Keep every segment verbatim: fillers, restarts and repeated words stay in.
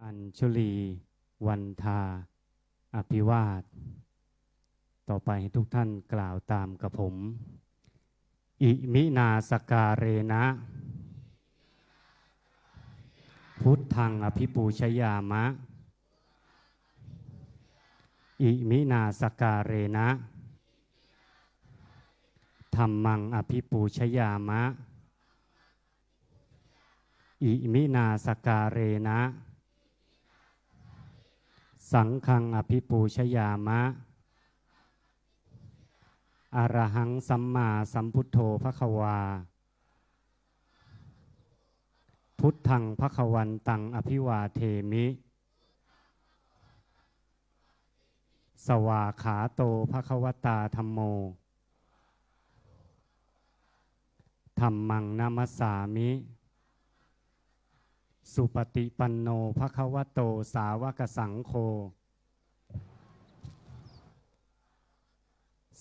อัญชุลี วันทา อภิวาท ต่อไปให้ทุกท่านกล่าวตามกับผม อิมินาสการเณะ พุทธังอภิปูชยามะ อิมินาสการเณะ ธัมมังอภิปูชยามะ อิมินาสการเณะ สังฆังอภิปูชยามะ อะระหังสัมมาสัมพุทโธภะคะวา พุทธังภะคะวันตังอภิวาเทมิ สวาขาโตภะคะวะตาธัมโม ธัมมังนะมัสสามิ สุปฏิปันโนภะคะวะโตสาวกสังโฆ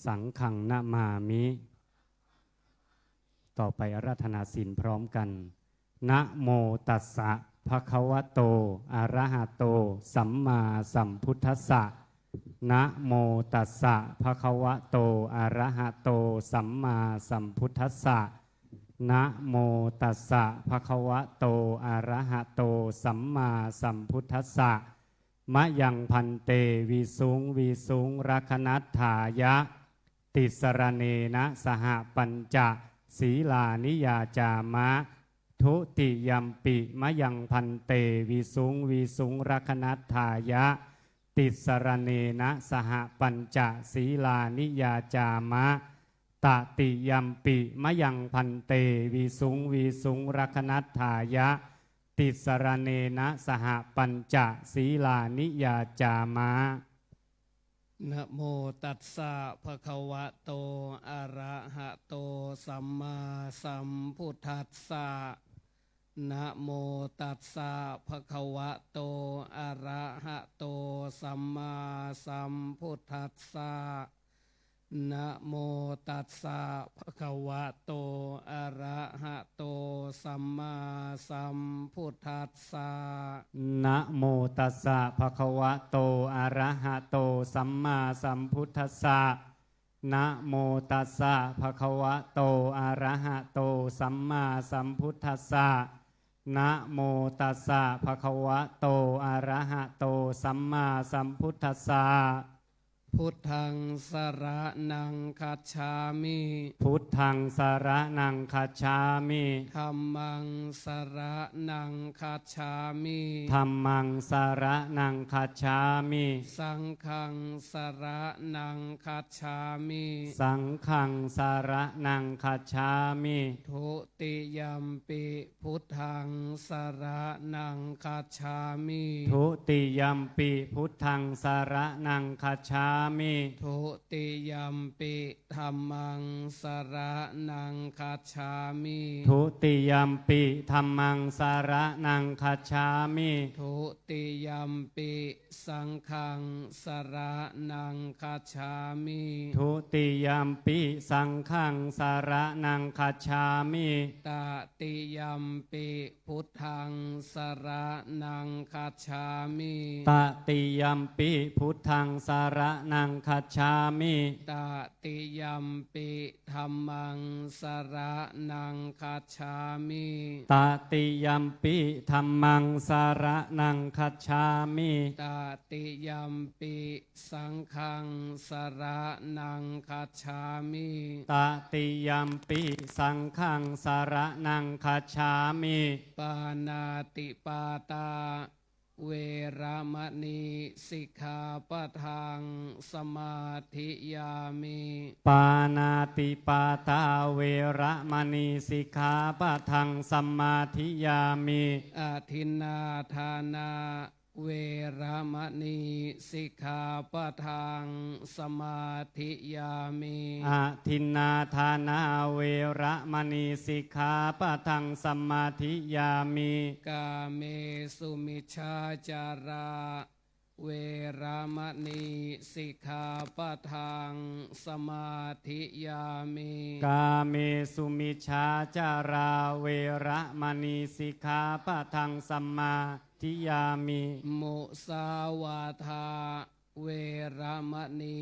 สังฆังนะมามิ ต่อไปอาราธนาศีลพร้อมกัน นะโมตัสสะภะคะวะโต อะระหะโต สัมมาสัมพุทธัสสะ นะโมตัสสะภะคะวะโต อะระหะโต สัมมาสัมพุทธัสสะ นะโมตัสสะภะคะวะโต อะระหะโต สัมมาสัมพุทธัสสะ มะยังภันเต วิสุงวิสุงรักขณัฏฐายะ ติสสะระเณนะสหะ ปัญจะสีลานิยาจามะ ทุติยัมปิ มะยังภันเต วิสุงวิสุงรักขณัฏฐายะ ติสสะระเณนะสหะ ปัญจะสีลานิยาจามะ ตติยัมปิ มะยังภันเต วิสุงวิสุงรักขณัฏฐายะ ติสสะระเณนะสหะ ปัญจะสีลานิยาจามะ นะโมตัสสะภะคะวะโต อะระหะโต สัมมาสัมพุทธัสสะ นะโมตัสสะภะคะวะโต อะระหะโต สัมมาสัมพุทธัสสะ นะโมตัสสะภะคะวะโต อะระหะโต สัมมาสัมพุทธัสสะ นะโมตัสสะภะคะวะโต อะระหะโต สัมมาสัมพุทธัสสะ นะโมตัสสะภะคะวะโต อะระหะโต สัมมาสัมพุทธัสสะ นะโมตัสสะภะคะวะโต อะระหะโต สัมมาสัมพุทธัสสะ พุทธังสะระณังคัจฉามิ พุทธังสะระณังคัจฉามิ ธัมมังสะระณังคัจฉามิ ธัมมังสะระณังคัจฉามิ สังฆังสะระณังคัจฉามิ สังฆังสะระณังคัจฉามิ ทุติยัมปิ พุทธังสะระณังคัจฉามิ ทุติยัมปิ พุทธังสะระณังคัจฉามิ ทุติยัมปิ ธัมมังสะระณังคัจฉามิ ทุติยัมปิ ธัมมังสะระณังคัจฉามิ ทุติยัมปิ สังฆังสะระณังคัจฉามิ ทุติยัมปิ สังฆังสะระณังคัจฉามิ ตติยัมปิ พุทธังสะระณังคัจฉามิ ตติยัมปิ พุทธังสะระณังคัจฉามิ ตติยัมปิ ธัมมังสะระณังคัจฉามิ ตติยัมปิ ธัมมังสะระณังคัจฉามิ ตติยัมปิ สังฆังสะระณังคัจฉามิ ตติยัมปิ สังฆังสะระณังคัจฉามิ ปาณาติปาตา เวระมะณี สิกขาปะทัง สมาธิยามิ ปาณาติปาตา เวระมะณี สิกขาปะทัง สมาธิยามิ อทินนาทานา เวระมะณี สิกขาปะทัง สมาธิยามิ อทินนาทานา เวระมะณี สิกขาปะทัง สมาธิยามิ กาเมสุมิจฉาจารา เวระมะณี สิกขาปะทัง สมาธิยามิ กาเมสุมิจฉาจารา เวระมะณี สิกขาปะทัง สมาธิยามิ มุสาวาทา เวระมะณี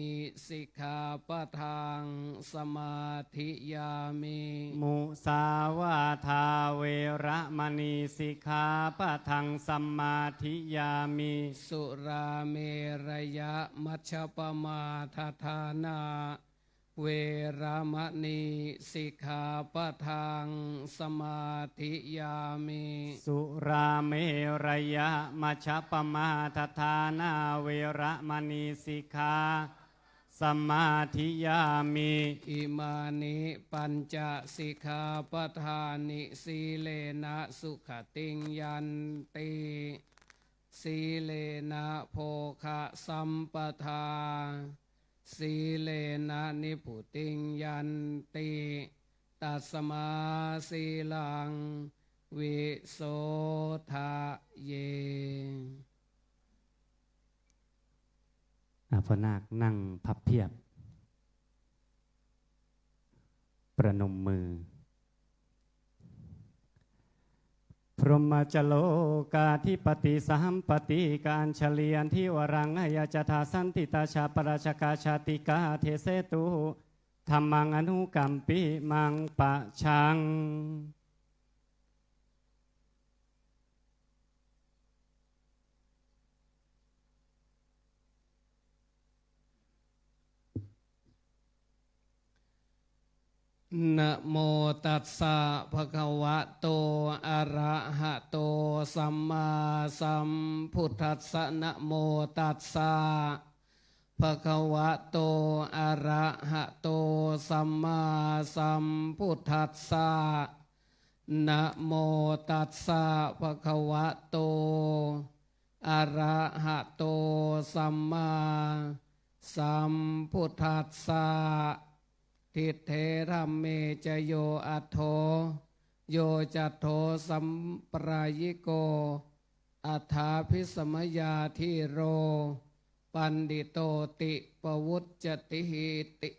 สิกขาปะทัง สมาธิยามิ มุสาวาทา เวระมะณี สิกขาปะทัง สมาธิยามิ สุราเมรยะมัชฌปมาทฐานา เวระมะณี สิกขาปะทัง สมาธิยามิ สุราเมรยะมัชฌปมาทฐานา เวระมะณี สิกขา สมาธิยามิ อิมานิปัญจสิกขาปะทานิ สีเลนะสุขะติง ยันติ สีเลนะโภคะสัมปทา สีเลนะนิพพุติง ยันติ ตัสมาสีลัง วิโสทะเย อ่ะ พ่อนาคนั่งพับเพียบ ประนมมือ พรหมจโลกาธิปติ สหัมปติกาอัญชลีอันธิวรัง อายาจถาสันติตาชาปราชกาชาติกา เทเสตุ ธัมมังอนุกัมปิมังปะชัง นะโมตัสสะ ภะคะวะโต อะระหะโต สัมมาสัมพุทธัสสะ นะโมตัสสะ ภะคะวะโต อะระหะโต สัมมาสัมพุทธัสสะ นะโมตัสสะ ภะคะวะโต อะระหะโต สัมมาสัมพุทธัสสะ ทิฏเถ ธัมเม จะ โย อัฏโถ โย จัฏโถ สัมปรายิโก อัฏฐาภิสมยา ธีโร ปัณฑิโต ติ ปะวุจจติ ติ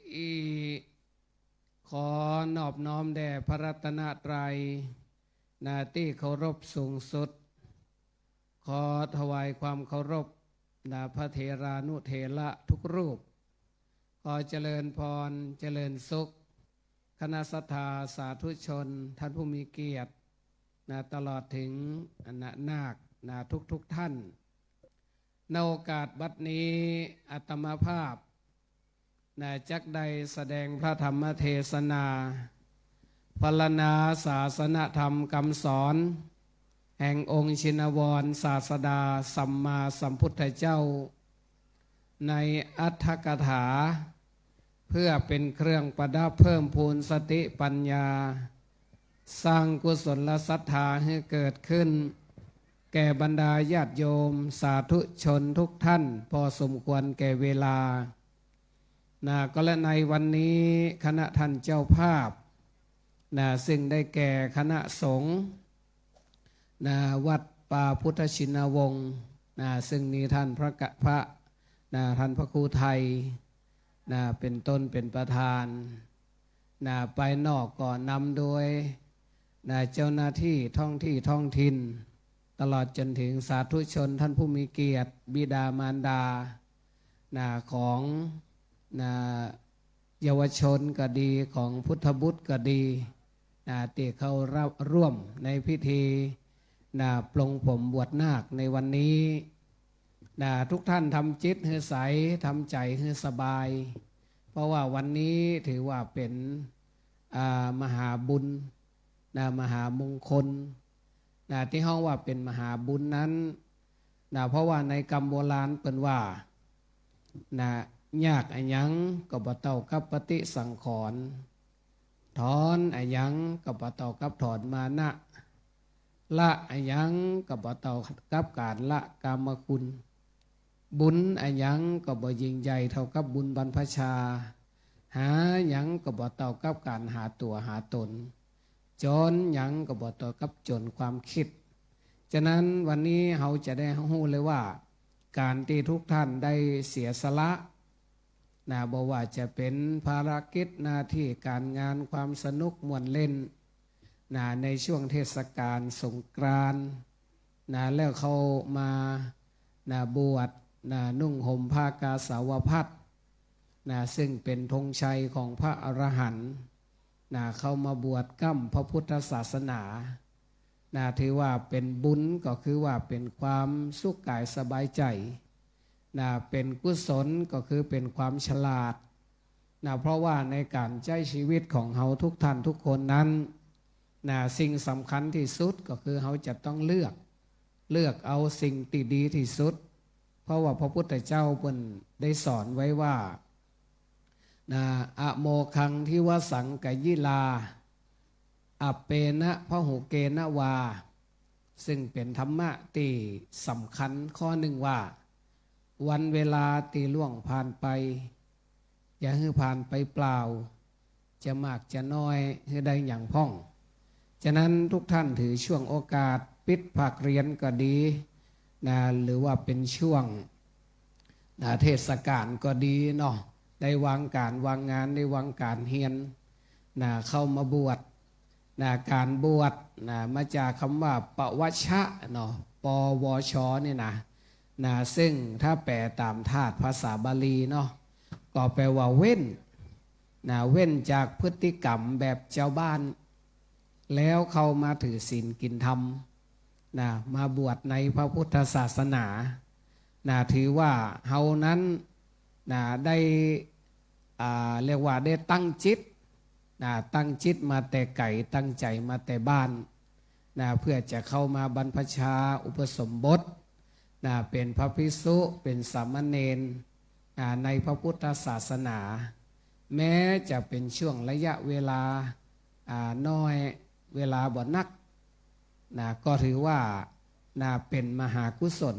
ขอนอบน้อมแด่พระรัตนตรัย นะ ตี้เคารพสูงสุด ขอถวายความเคารพ นะ พระเถรานุเถระทุกรูป ขอเจริญพร เจริญสุข คณะศรัทธาสาธุชน ท่านผู้มีเกียรติ นะ ตลอดถึง นะ นาค นะ ทุกๆ ท่าน ในโอกาสบัดนี้ อาตมาภาพ นะ จักได้แสดงพระธรรมเทศนา พรรณนาศาสนธรรมกำสอน แห่งองค์ชินวรศาสดาสัมมาสัมพุทธเจ้า ในอรรถกถา เพื่อเป็นเครื่องประดับเพิ่มพูนสติปัญญา สร้างกุศลศรัทธาให้เกิดขึ้น แก่บรรดาญาติโยมสาธุชนทุกท่าน พอสมควรแก่เวลา นะ ก็และในวันนี้คณะท่านเจ้าภาพ นะ ซึ่งได้แก่คณะสงฆ์ นะ วัดป่าพุทธชินวงศ์ นะ ซึ่งมีท่านพระกะ พระ นะ ท่านพระครูไทย นะ เป็นต้นเป็นประธาน นะ ภายนอกก็นำโดย นะ เจ้าหน้าที่ท้องที่ท้องถิ่น ตลอดจนถึงสาธุชนท่านผู้มีเกียรติ บิดามารดา นะ ของ นะ เยาวชนก็ดี ของพุทธบุตรก็ดี นะ ตี้เข้ารับ ร่วมในพิธี นะ ปลงผมบวชนาคในวันนี้ นะ ทุกท่านทำจิตหื้อใส ทำใจ๋หื้อสบาย เพราะว่าวันนี้ถือว่าเป๋น อ่า มหาบุญ นะ มหามงคล นะ ตี้ฮ้องว่าเป๋นมหาบุญนั้น นะ เพราะว่าในกำโบราณเปิ้นว่า นะ ยากอะหยังก็บ่เต้ากับปฏิสังขรณ์ ถอนอะหยังก็บ่เต้ากับถอนมานะ ละอะหยังก็บ่เต้ากับก๋านละกามคุณ บุญอะหยังก็บ่ยิ่งใหญ่เต้ากับบุญบรรพชา หาหยังก็บ่เต้ากับก๋านหาตั๋วหาต๋น จ๋นหยังก็บ่เต้ากับจ๋นความกึ๊ด ฉะนั้นวันนี้เฮาจะได้ฮู้เลยว่า ก๋านตี้ทุกท่านได้เสียสละ นะ บ่ว่าจะเป๋นภารกิจ หน้าตี้ ก๋านงาน ความสนุกม่วนเล่น นะ ในช่วงเทศกาลสงกรานต์ นะ แล้วเข้ามา นะ บวช นะ นุ่งห่มผ้ากาสาวพัสตร์ นะ ซึ่งเป๋นธงชัยของพระอรหันต์ นะ เข้ามาบวชก้ำพระพุทธศาสนา นะ ถือว่าเป๋นบุญ ก็คือว่าเป๋นความสุขก๋ายสบายใจ๋ นะ เป๋นกุศล ก็คือเป๋นความฉลาด นะ เพราะว่าในก๋านใจ๊ชีวิตของเฮาทุกท่านทุกคนนั้น นะ สิ่งสำคัญตี้สุดก็คือเฮาจะต้องเลือก เลือกเอาสิ่งตี้ดีตี้สุด เพราะว่าพระพุทธเจ้าเปิ้นได้สอนไว้ว่า นะ อโมฆังทิวสังกยิลา อัปเปนะพหุเกนะวา ซึ่งเป๋นธรรมะตี้สำคัญข้อนึ่งว่า วันเวลาตี้ล่วงผ่านไป อย่าหื้อผ่านไปเปล่า จะมากจะน้อยหื้อได้หยังพ่อง ฉะนั้นทุกท่านถือช่วงโอกาสปิดภาคเรียนก็ดี นะ หรือว่าเป๋นช่วง นะ เทศกาลก็ดีเนาะ ได้วางก๋านวางงาน ได้วางก๋านเฮียน นะ เข้ามาบวช นะ ก๋านบวช นะ มาจากกำว่าปวช เนาะ ปวช นี่นะ นะ ซึ่งถ้าแปลต๋ามธาตุภาษาบาลีเนาะ ก็แปลว่าเว้น นะ เว้นจากพฤติกรรมแบบจาวบ้าน แล้วเข้ามาถือศีลกิ๋นธรรม นะ มาบวชในพระพุทธศาสนา นะ ถือว่าเฮานั้น นะ ได้ อ่า เรียกว่าได้ตั้งจิต นะ ตั้งจิตมาแต่ไก๋ ตั้งใจ๋มาแต่บ้าน นะ เพื่อจะเข้ามาบรรพชาอุปสมบท นะ เป๋นพระภิกษุ เป๋นสามเณร อ่า ในพระพุทธศาสนา แม้จะเป๋นช่วงระยะเวลา อ่า น้อย เวลาบ่นัก นะ ก็ถือว่า นะ เป๋นมหากุศล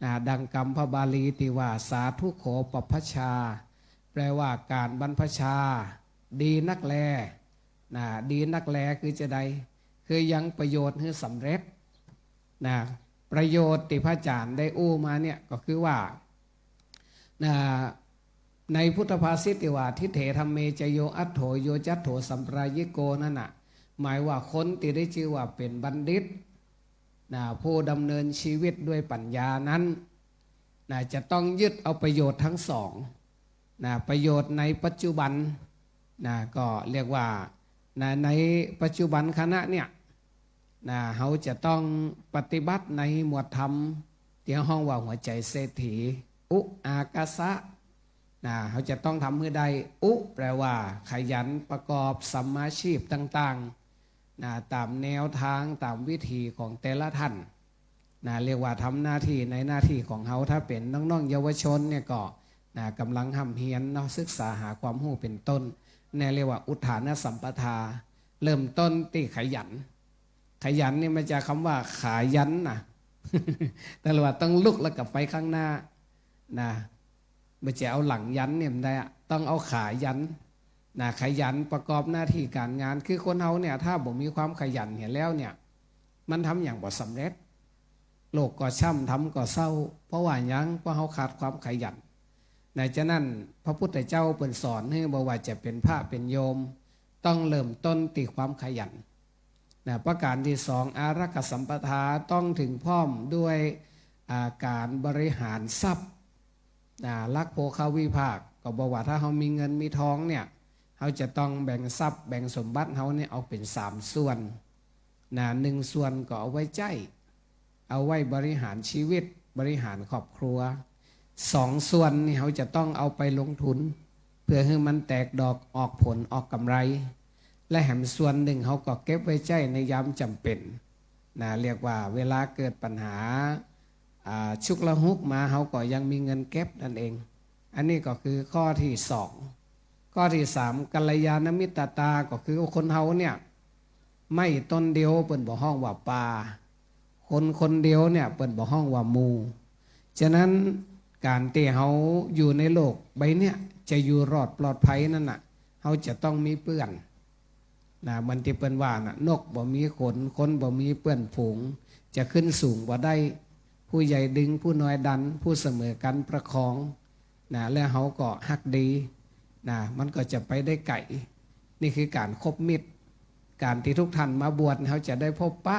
นะ ดังกำพระบาลีตี้ว่า สาธุโขปพพชา แปลว่าก๋านบรรพชา ดีนักแล นะ ดีนักแลคือจาใด คือยังประโยชน์หื้อสำเร็จ นะ ประโยชน์ตี้พระอาจ๋ารย์ได้อู้มาเนี่ยก็คือว่า นะ ในพุทธภาษิตตี้ว่า ทิฏเถ ธัมเม จะ โย อัฏโถ โย จัฏโถ สัมปรายิโก นั้นน่ะ หมายว่าคนตี้ได้จื้อว่าเป๋นบัณฑิต นะ ผู้ดำเนินชีวิตด้วยปัญญานั้น นะ จะต้องยึดเอาประโยชน์ทั้งสอง นะ ประโยชน์ในปัจจุบัน นะ ก็เรียกว่า นะ ในปัจจุบันขณะเนี่ย นะ เฮาจะต้องปฏิบัติในหมวดธรรมตี้ฮ้องว่าหัวใจ๋เศรษฐี อุ อากาสะ นะ เฮาจะต้องทำหื้อได้ อุ แปลว่าขยันประกอบสัมมาชีพต่างๆ นะ ต๋ามแนวทาง ต๋ามวิถีของแต่ละท่าน นะ เรียกว่าทำหน้าตี้ในหน้าตี้ของเฮา ถ้าเป๋นน้องๆ เยาวชนเนี่ยก็ นะ ก่ำลังฮ่ำเฮียนเนาะ ศึกษาหาความฮู้เป๋นต้น เนี่ยเรียกว่าอุทธานสัมปทา เริ่มต้นตี้ขยัน ขยันนี่มาจากกำว่าขายันนะ แต่ว่าต้องลุกแล้วก็ไปข้างหน้า นะ บ่ใจ้เอาหลังยันเนี่ยบ่ได้อะ ต้องเอาขายัน นะ ขยันประกอบหน้าตี้ก๋านงาน คือคนเฮาเนี่ย ถ้าบ่มีความขยันเหียแล้วเนี่ย มันทำหยังบ่สำเร็จ โลกก็ช้ำ ธรรมก็เศร้า เพราะว่าหยัง เพราะเฮาขาดความขยัน นะ ฉะนั้นพระพุทธเจ้าเปิ้นสอนหื้อ บ่ว่าจะเป๋นพระเป๋นโยม ต้องเริ่มต้นตี้ความขยัน นะ ประก๋านตี้สอง อารักขสัมปทา ต้องถึงพร้อมด้วย อ่า ก๋านบริหารทรัพย์ นะ หลักโภควิภาค ก็บอกว่าถ้าเฮามีเงินมีทองเนี่ย เฮาจะต้องแบ่งทรัพย์แบ่งสมบัติเฮาเนี่ยออกเป๋นสามส่วน นะ หนึ่งส่วนก็เอาไว้ใจ๊ เอาไว้บริหารชีวิต บริหารครอบครัว สองส่วนนี่เฮาจะต้องเอาไปลงทุน เพื่อหื้อมันแตกดอกออกผลออกกำไร และแหมส่วนนึ่งเฮาก็เก็บไว้ใจ๊ในยามจ๋ำเป๋น นะ เรียกว่าเวลาเกิดปัญหา อ่า ฉุกละหุกมา เฮาก็ยังมีเงินเก็บนั่นเอง อันนี้ก็คือข้อตี้สอง ข้อตี้สาม กัลยาณมิตรตา ก็คือคนเฮาเนี่ย ไม้ต้นเดียวเปิ้นบ่ฮ้องว่าป่า คนคนเดียวเนี่ยเปิ้นบ่ฮ้องว่าหมู่ ฉะนั้นก๋านตี้เฮาอยู่ในโลกใบเนี่ยจะอยู่รอดปลอดภัยนั้นน่ะ เฮาจะต้องมีเปื้อน นะ เหมือนตี้เปิ้นว่าน่ะ นกบ่มีขน คนบ่มีเปื้อนฝูง จะขึ้นสูงบ่ได้ ผู้ใหญ่ดึง ผู้น้อยดัน ผู้เสมอกั๋นประคอง นะ แล้วเฮาก็ฮักดี นะ มันก็จะไปได้ไก๋ นี่คือก๋านคบมิตร ก๋านตี้ทุกท่านมาบวช เฮาจะได้พบปะ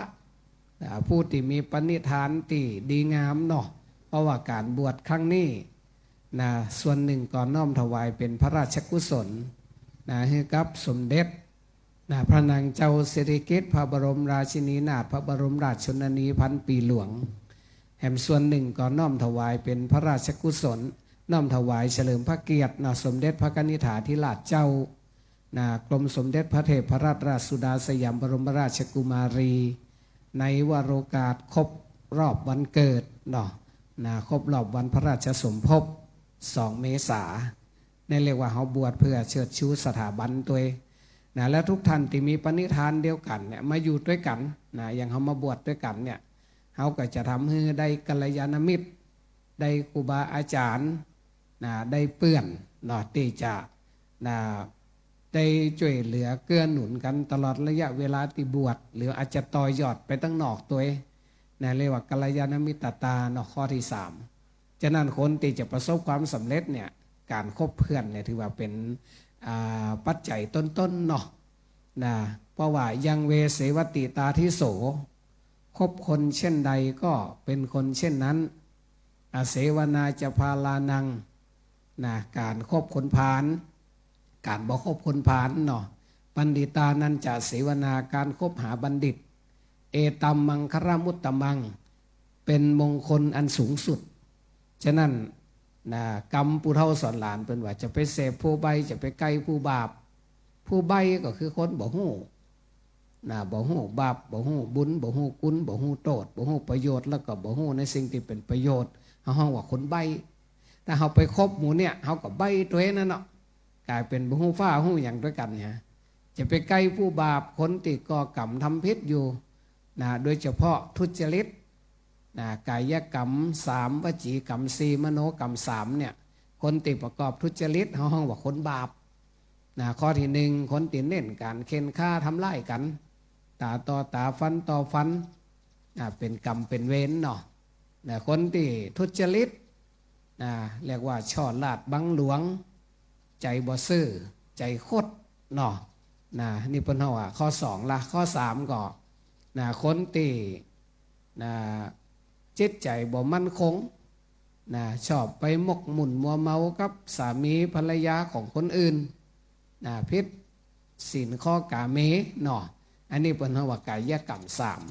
อ่า ผู้ตี้มีปณิธานตี้ดีงามเนาะ เพราะว่าก๋านบวชครั้งนี้ นะ ส่วนนึ่งก็น้อมถวายเป๋นพระราชกุศล นะ หื้อกับสมเด็จ นะ พระนางเจ้าสิริกิติ์ พระบรมราชินีนาถ พระบรมราชชนนีพันปีหลวง แหมส่วนนึ่งก็น้อมถวายเป๋นพระราชกุศล น้อมถวายเฉลิมพระเกียรติ นะ สมเด็จพระกนิษฐาธิราชเจ้า นะ กรมสมเด็จพระเทพรัตนราชสุดาสยามบรมราชกุมารี ในวโรกาสครบรอบวันเกิดเนาะ นะ ครบรอบวันพระราชสมภพ สองเมษา นี่เรียกว่าเฮาบวชเพื่อเชิดชูสถาบันตวย นะ และทุกท่านตี้มีปณิธานเดียวกั๋นเนี่ย มาอยู่ตวยกั๋น นะ อย่างเฮามาบวชตวยกั๋นเนี่ย เฮาก็จะทำหื้อได้กัลยาณมิตร ได้ครูบาอาจ๋ารย์ นะ ได้เปื้อนเนาะ ตี้จะ นะ ได้จ้วยเหลือเกื้อหนุนกั๋นตลอดระยะเวลาตี้บวช หรืออาจจะต่อยอดไปตังนอกตวย นะ เรียกว่ากัลยาณมิตรตาเนาะ ข้อตี้สาม ฉะนั้นคนตี้จะประสบความสำเร็จเนี่ย ก๋านคบเปื้อนเนี่ยถือว่าเป๋น อ่า ปัจจัยต้นๆ เนาะ นะ เพราะว่ายังเว เสวติ ตาทิโส คบคนเช่นใดก็เป็นคนเช่นนั้น อเสวนาจะพาลานัง นะ ก๋านคบคนพาล ก๋านบ่คบคนพาลเนาะ ปัณฑิตานันจะเสวนา ก๋านคบหาบัณฑิต เอตัมมังคละมุตตมัง เป๋นมงคลอันสูงสุด ฉะนั้น นะ กำปู่เฒ่าสอนหลานเปิ้นว่า จะไปเสพผู้ใบ้ จะไปใก้ผู้บาป ผู้ใบ้ก็คือคนบ่ฮู้ นะ บ่ฮู้บาป บ่ฮู้บุญ บ่ฮู้กุณ บ่ฮู้โต้ษ บ่ฮู้ประโยชน์ แล้วก็บ่ฮู้ในสิ่งตี้เป๋นประโยชน์ เฮาฮ้องว่าคนใบ้ ถ้าเฮาไปคบหมู่เนี่ย เฮาก็ใบ้ตวยนั่นเนาะ ก๋ายเป๋นบ่ฮู้ฟ้าฮู้หยังตวยกั๋นเนี่ย จะไปใก้ผู้บาป คนตี้ก่อกรรมทำผิดอยู่ นะ โดยเฉพาะทุจริต นะ กายกรรมสาม วจีกรรมสี่ มโนกรรมสามเนี่ย คนตี้ประกอบทุจริต เฮาฮ้องว่าคนบาป นะ ข้อตี้นึ่ง คนตี้เน้นก๋านเข่นฆ่าทำร้ายกั๋น ต๋าต่อต๋า ฟันต่อฟัน นะ เป๋นกรรมเป๋นเวรเนาะ นะ คนตี้ทุจริต นะ เรียกว่าฉ้อราชบังหลวง ใจ๋บ่ซื่อ ใจ๋คดเนาะ นะ นี่เปิ้นฮ้องว่าข้อสองละ ข้อสามก็ นะ คนตี้ นะ จิตใจ๋บ่มั่นคง นะ ชอบไปหมกมุ่นมัวเมากับสามีภรรยาของคนอื่น นะ ผิดศีลข้อกาเมเนาะ อันนี้เปิ้นฮ้องว่ากายกรรมสาม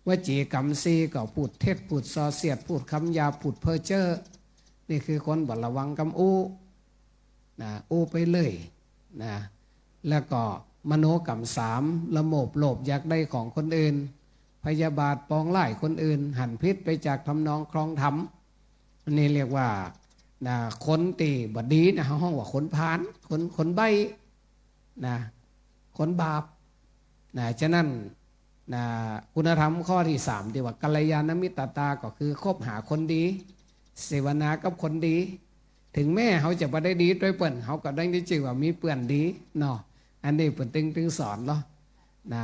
วจีกรรมสี่ก็พูดเท็จ พูดส่อเสียด พูดกำหยาบ พูดเพ้อเจ้อ นี่คือคนบ่ระวังกำอู้ นะ อู้ไปเลย นะ แล้วก็มโนกรรมสาม ละโมบโลภอยากได้ของคนอื่น พยาบาทปองร้ายคนอื่น หันผิดไปจากทำนองครองธรรม อันนี้เรียกว่า นะ คนตี้บ่ดีนะ เฮาฮ้องว่าคนพาล คน คนใบ้ นะ คนบาป นะ ฉะนั้น นะ คุณธรรมข้อตี้สามตี้ว่ากัลยาณมิตรตา ก็คือคบหาคนดี เสวนากับคนดี ถึงแม้เฮาจะบ่ได้ดีตวยเปิ้น เฮาก็ได้จื้อว่ามีเปื้อนดีเนาะ อันนี้เปิ้นตึง ตึงสอนเนาะ นะ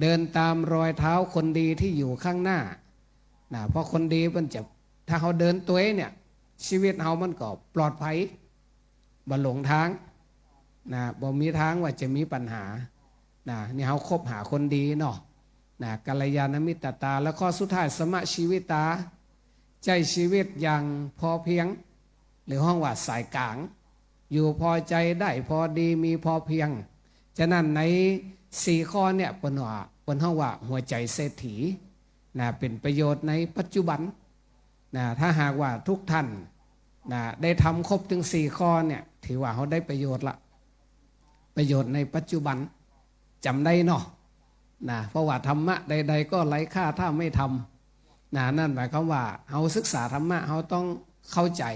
เดินตามรอยเท้าคนดีที่อยู่ข้างหน้า นะ เพราะคนดีเปิ้นจะ ถ้าเฮาเดินตวยเนี่ย ชีวิตเฮามันก็ปลอดภัย บ่หลงตาง นะ บ่มีตางว่าจะมีปัญหา นะ นี่เฮาคบหาคนดีเนาะ นะ กัลยาณมิตรตา แล้วข้อสุดท้าย สมชีวิตา ใจ๊ชีวิตอย่างพอเพียง หรือฮ้องว่าสายก๋าง อยู่พอใจ๋ได้พอดี มีพอเพียง ฉะนั้นในสี่ข้อเนี่ย เปิ้นว่า เปิ้นฮ้องว่าหัวใจ๋เศรษฐี นะ เป๋นประโยชน์ในปัจจุบัน นะ ถ้าหากว่าทุกท่าน นะ ได้ทำครบตึงสี่ข้อเนี่ย ถือว่าเฮาได้ประโยชน์ละ ประโยชน์ในปัจจุบัน จ๋ำได้เนาะ นะ เพราะว่าธรรมะใดๆ ก็ไร้ค่าถ้าไม่ทำ นะ นั่นหมายความว่าเฮาศึกษาธรรมะ เฮาต้องเข้าใจ๋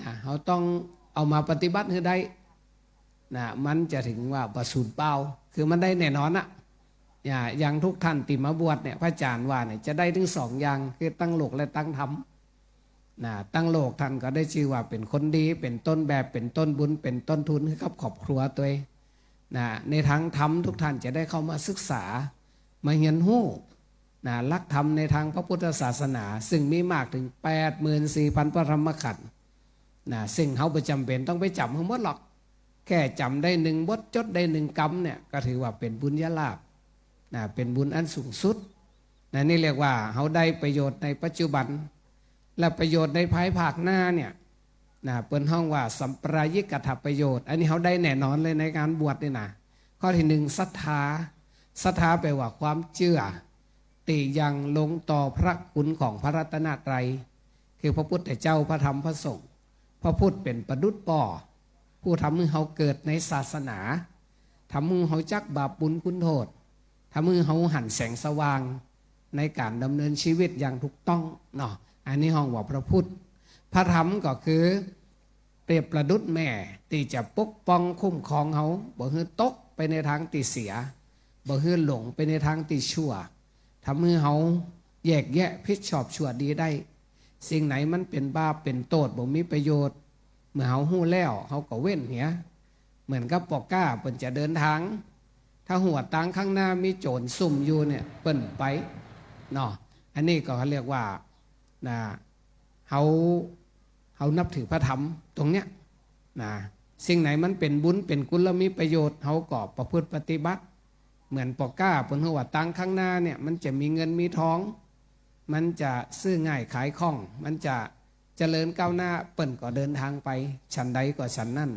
นะ เฮาต้องเอามาปฏิบัติหื้อได้ นะ มันจะถึงว่าบ่สูญเปล่า คือมันได้แน่นอนอะ อย่า อย่างทุกท่านตี้มาบวชเนี่ย พระอาจ๋ารย์ว่าเนี่ย จะได้ตึงสองอย่าง คือตังโลกและตังธรรม นะ ตังโลกท่านก็ได้จื้อว่าเป๋นคนดี เป๋นต้นแบบ เป๋นต้นบุญ เป๋นต้นทุนหื้อกับครอบครัวตวย นะ ในตางธรรมทุกท่านจะได้เข้ามาศึกษา มาเฮียนฮู้ นะ หลักธรรมในตางพระพุทธศาสนา ซึ่งมีมากเถิงแปดหมื่นสี่พันพระธรรมขันธ์ นะ ซึ่งเฮาบ่จ๋ำเป๋นต้องไปจ๋ำหื้อหมดหรอก แค่จ๋ำได้หนึ่งบท จดได้หนึ่งกำเนี่ย ก็ถือว่าเป๋นบุญญาลาภ นะ เป๋นบุญอันสูงสุด นะ นี่เรียกว่าเฮาได้ประโยชน์ในปัจจุบัน และประโยชน์ในภายภาคหน้าเนี่ย นะ เปิ้นฮ้องว่าสัมปรายิกัตถประโยชน์ อันนี้เฮาได้แน่นอนเลยในก๋านบวชนี่นะ ข้อตี้หนึ่ง ศรัทธา ศรัทธาแปลว่าความเจื้อ ตี้ยังลงต่อพระคุณของพระรัตนตรัย คือพระพุทธเจ้า พระธรรม พระสงฆ์ พระพุทธเป๋นประดุจป้อ ผู้ทำหื้อเฮาเกิดในศาสนา ทำหื้อเฮาจักบาปบุญคุณโทษ ทำหื้อเฮาหันแสงสว่างในก๋านดำเนินชีวิตอย่างถูกต้องเนาะ อันนี้ฮ้องว่าพระพุทธ พระธรรมก็คือ เปรียบประดุจแม่ตี้จะปกป้องคุ้มครองเฮา บ่หื้อตกไปในตางตี้เสีย บ่หื้อหลงไปในตางตี้ชั่ว ทำหื้อเฮาแยกแยะผิดชอบชั่วดีได้ สิ่งไหนมันเป๋นบาปเป๋นโต้ษบ่มีประโยชน์ เมื่อเฮาฮู้แล้วเฮาก็เว้นเหีย เหมือนกับป้อก๊าเปิ้นจะเดินตาง ถ้าฮู้ว่าตางข้างหน้ามีโจ๋รซุ่มอยู่เนี่ย เปิ้นไปเนาะ อันนี้ก็เรียกว่า นะ เฮา เฮานับถือพระธรรมตรงเนี้ย นะ สิ่งไหนมันเป๋นบุญเป๋นกุศแล้วมีประโยชน์ เฮาก็ประพฤติปฏิบัติ เหมือนป้อก๊าเปิ้นฮู้ว่าตางข้างหน้าเนี่ย มันจะมีเงินมีทอง มันจะซื้อง่ายขายคล่อง มันจะเจริญก้าวหน้า เปิ้นก็เดินตางไป ฉันใดก็ฉันนั้น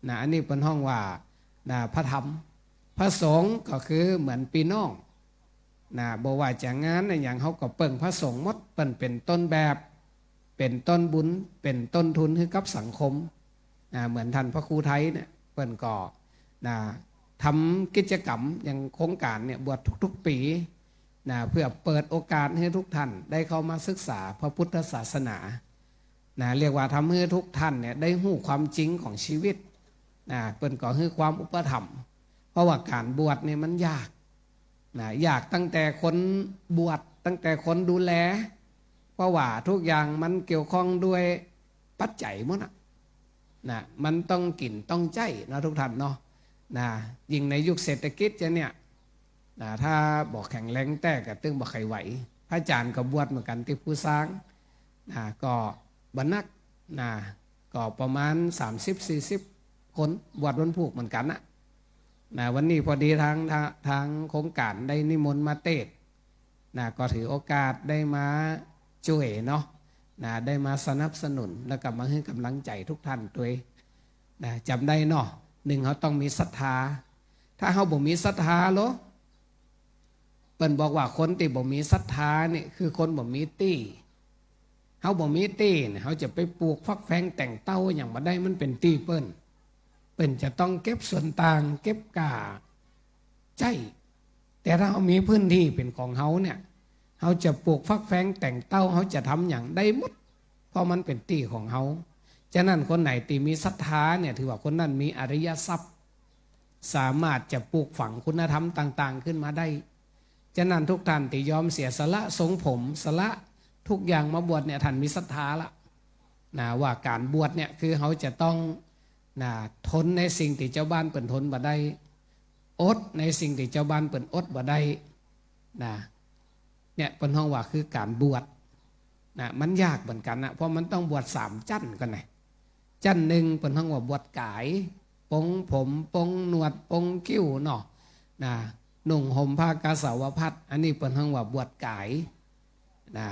นะ อันนี้เปิ้นฮ้องว่า นะ พระธรรม พระสงฆ์ก็คือเหมือนปี้น้อง นะ บ่ว่าจะงานอะหยัง เฮาก็เปิ่งพระสงฆ์หมด เปิ้นเป๋นต้นแบบ เป๋นต้นบุญ เป๋นต้นทุนหื้อกับสังคม นะ เหมือนต้านพระครูไทยเนี่ย เปิ้นก็ นะ ทำกิจกรรมอย่างโครงก๋านเนี่ย บวชทุกๆ ปี๋ นะ เพื่อเปิดโอกาสหื้อทุกท่านได้เข้ามาศึกษาพระพุทธศาสนา นะ เรียกว่าทำหื้อทุกท่านเนี่ยได้ฮู้ความจริงของชีวิต นะ เปิ้นก็หื้อความอุปถัมภ์ เพราะว่าก๋านบวชเนี่ยมันยาก นะ ยากตั้งแต่คนบวช ตั้งแต่คนดูแล เพราะว่าทุกอย่างมันเกี่ยวข้องด้วยปัจจัยหมดอะ นะ มันต้องกิ๋นต้องใจ๊เนาะทุกท่านเนาะ นะ ยิ่งในยุคเศรษฐกิจจะเนี่ย นะ ถ้าบ่แข็งแรงแต๊ก็ตึงบ่ใค่ไหว พระอาจ๋ารย์ก็บวชเหมือนกั๋นตี้ภูซาง นะ ก็บ่นัก นะ ก็ประมาณสามสิบสี่สิบคน บวชวันพูกเหมือนกั๋นนะ นะ วันนี้พอดีตาง ตาง ตางโครงก๋านได้นิมนต์มาเตสน์ นะ ก็ถือโอกาสได้มาจ้วยเนาะ นะ ได้มาสนับสนุน แล้วก็มาหื้อก๋ำลังใจ๋ทุกท่านตวย นะ จ๋ำได้เนาะ นึ่ง เฮาต้องมีศรัทธา ถ้าเฮาบ่มีศรัทธาโล เปิ้นบอกว่าคนตี้บ่มีศรัทธาเนี่ยคือคนบ่มีตี้ เฮาบ่มีตี้เนี่ย เฮาจะไปปลูกฟักแฟงแต่งเต้าหยังบ่ได้ มันเป๋นตี้เปิ้น เปิ้นจะต้องเก็บส่วนต่าง เก็บก้าใจ๊ แต่ถ้าเฮามีพื้นตี้เป๋นของเฮาเนี่ย เฮาจะปลูกฟักแฟงแต่งเต้า เฮาจะทำหยังได้หมด เพราะมันเป๋นตี้ของเฮา ฉะนั้นคนไหนตี้มีศรัทธาเนี่ย ถือว่าคนนั้นมีอริยทรัพย์ สามารถจะปลูกฝังคุณธรรมต่างๆ ขึ้นมาได้ ฉะนั้นทุกท่านตี้ยอมเสียสละทรงผม สละทุกอย่างมาบวชเนี่ย ท่านมีศรัทธาละ นะ ว่าก๋านบวชเนี่ยคือเฮาจะต้อง นะ ทนในสิ่งตี้จาวบ้านเปิ้นทนบ่ได้ อดในสิ่งตี้จาวบ้านเปิ้นอดบ่ได้ นะ เนี่ยเปิ้นฮ้องว่าคือก๋านบวช นะ มันยากเหมือนกั๋นนะ เพราะมันต้องบวชสามจั้นก่อนนะ จั้นนึ่งเปิ้นฮ้องว่าบวชก๋าย ปงผม ปงหนวด ปงคิ้วเนาะ นะ นุ่งห่มผ้ากาสาวพัสตร์ อันนี้เปิ้นฮ้องว่าบวชก๋าย นะ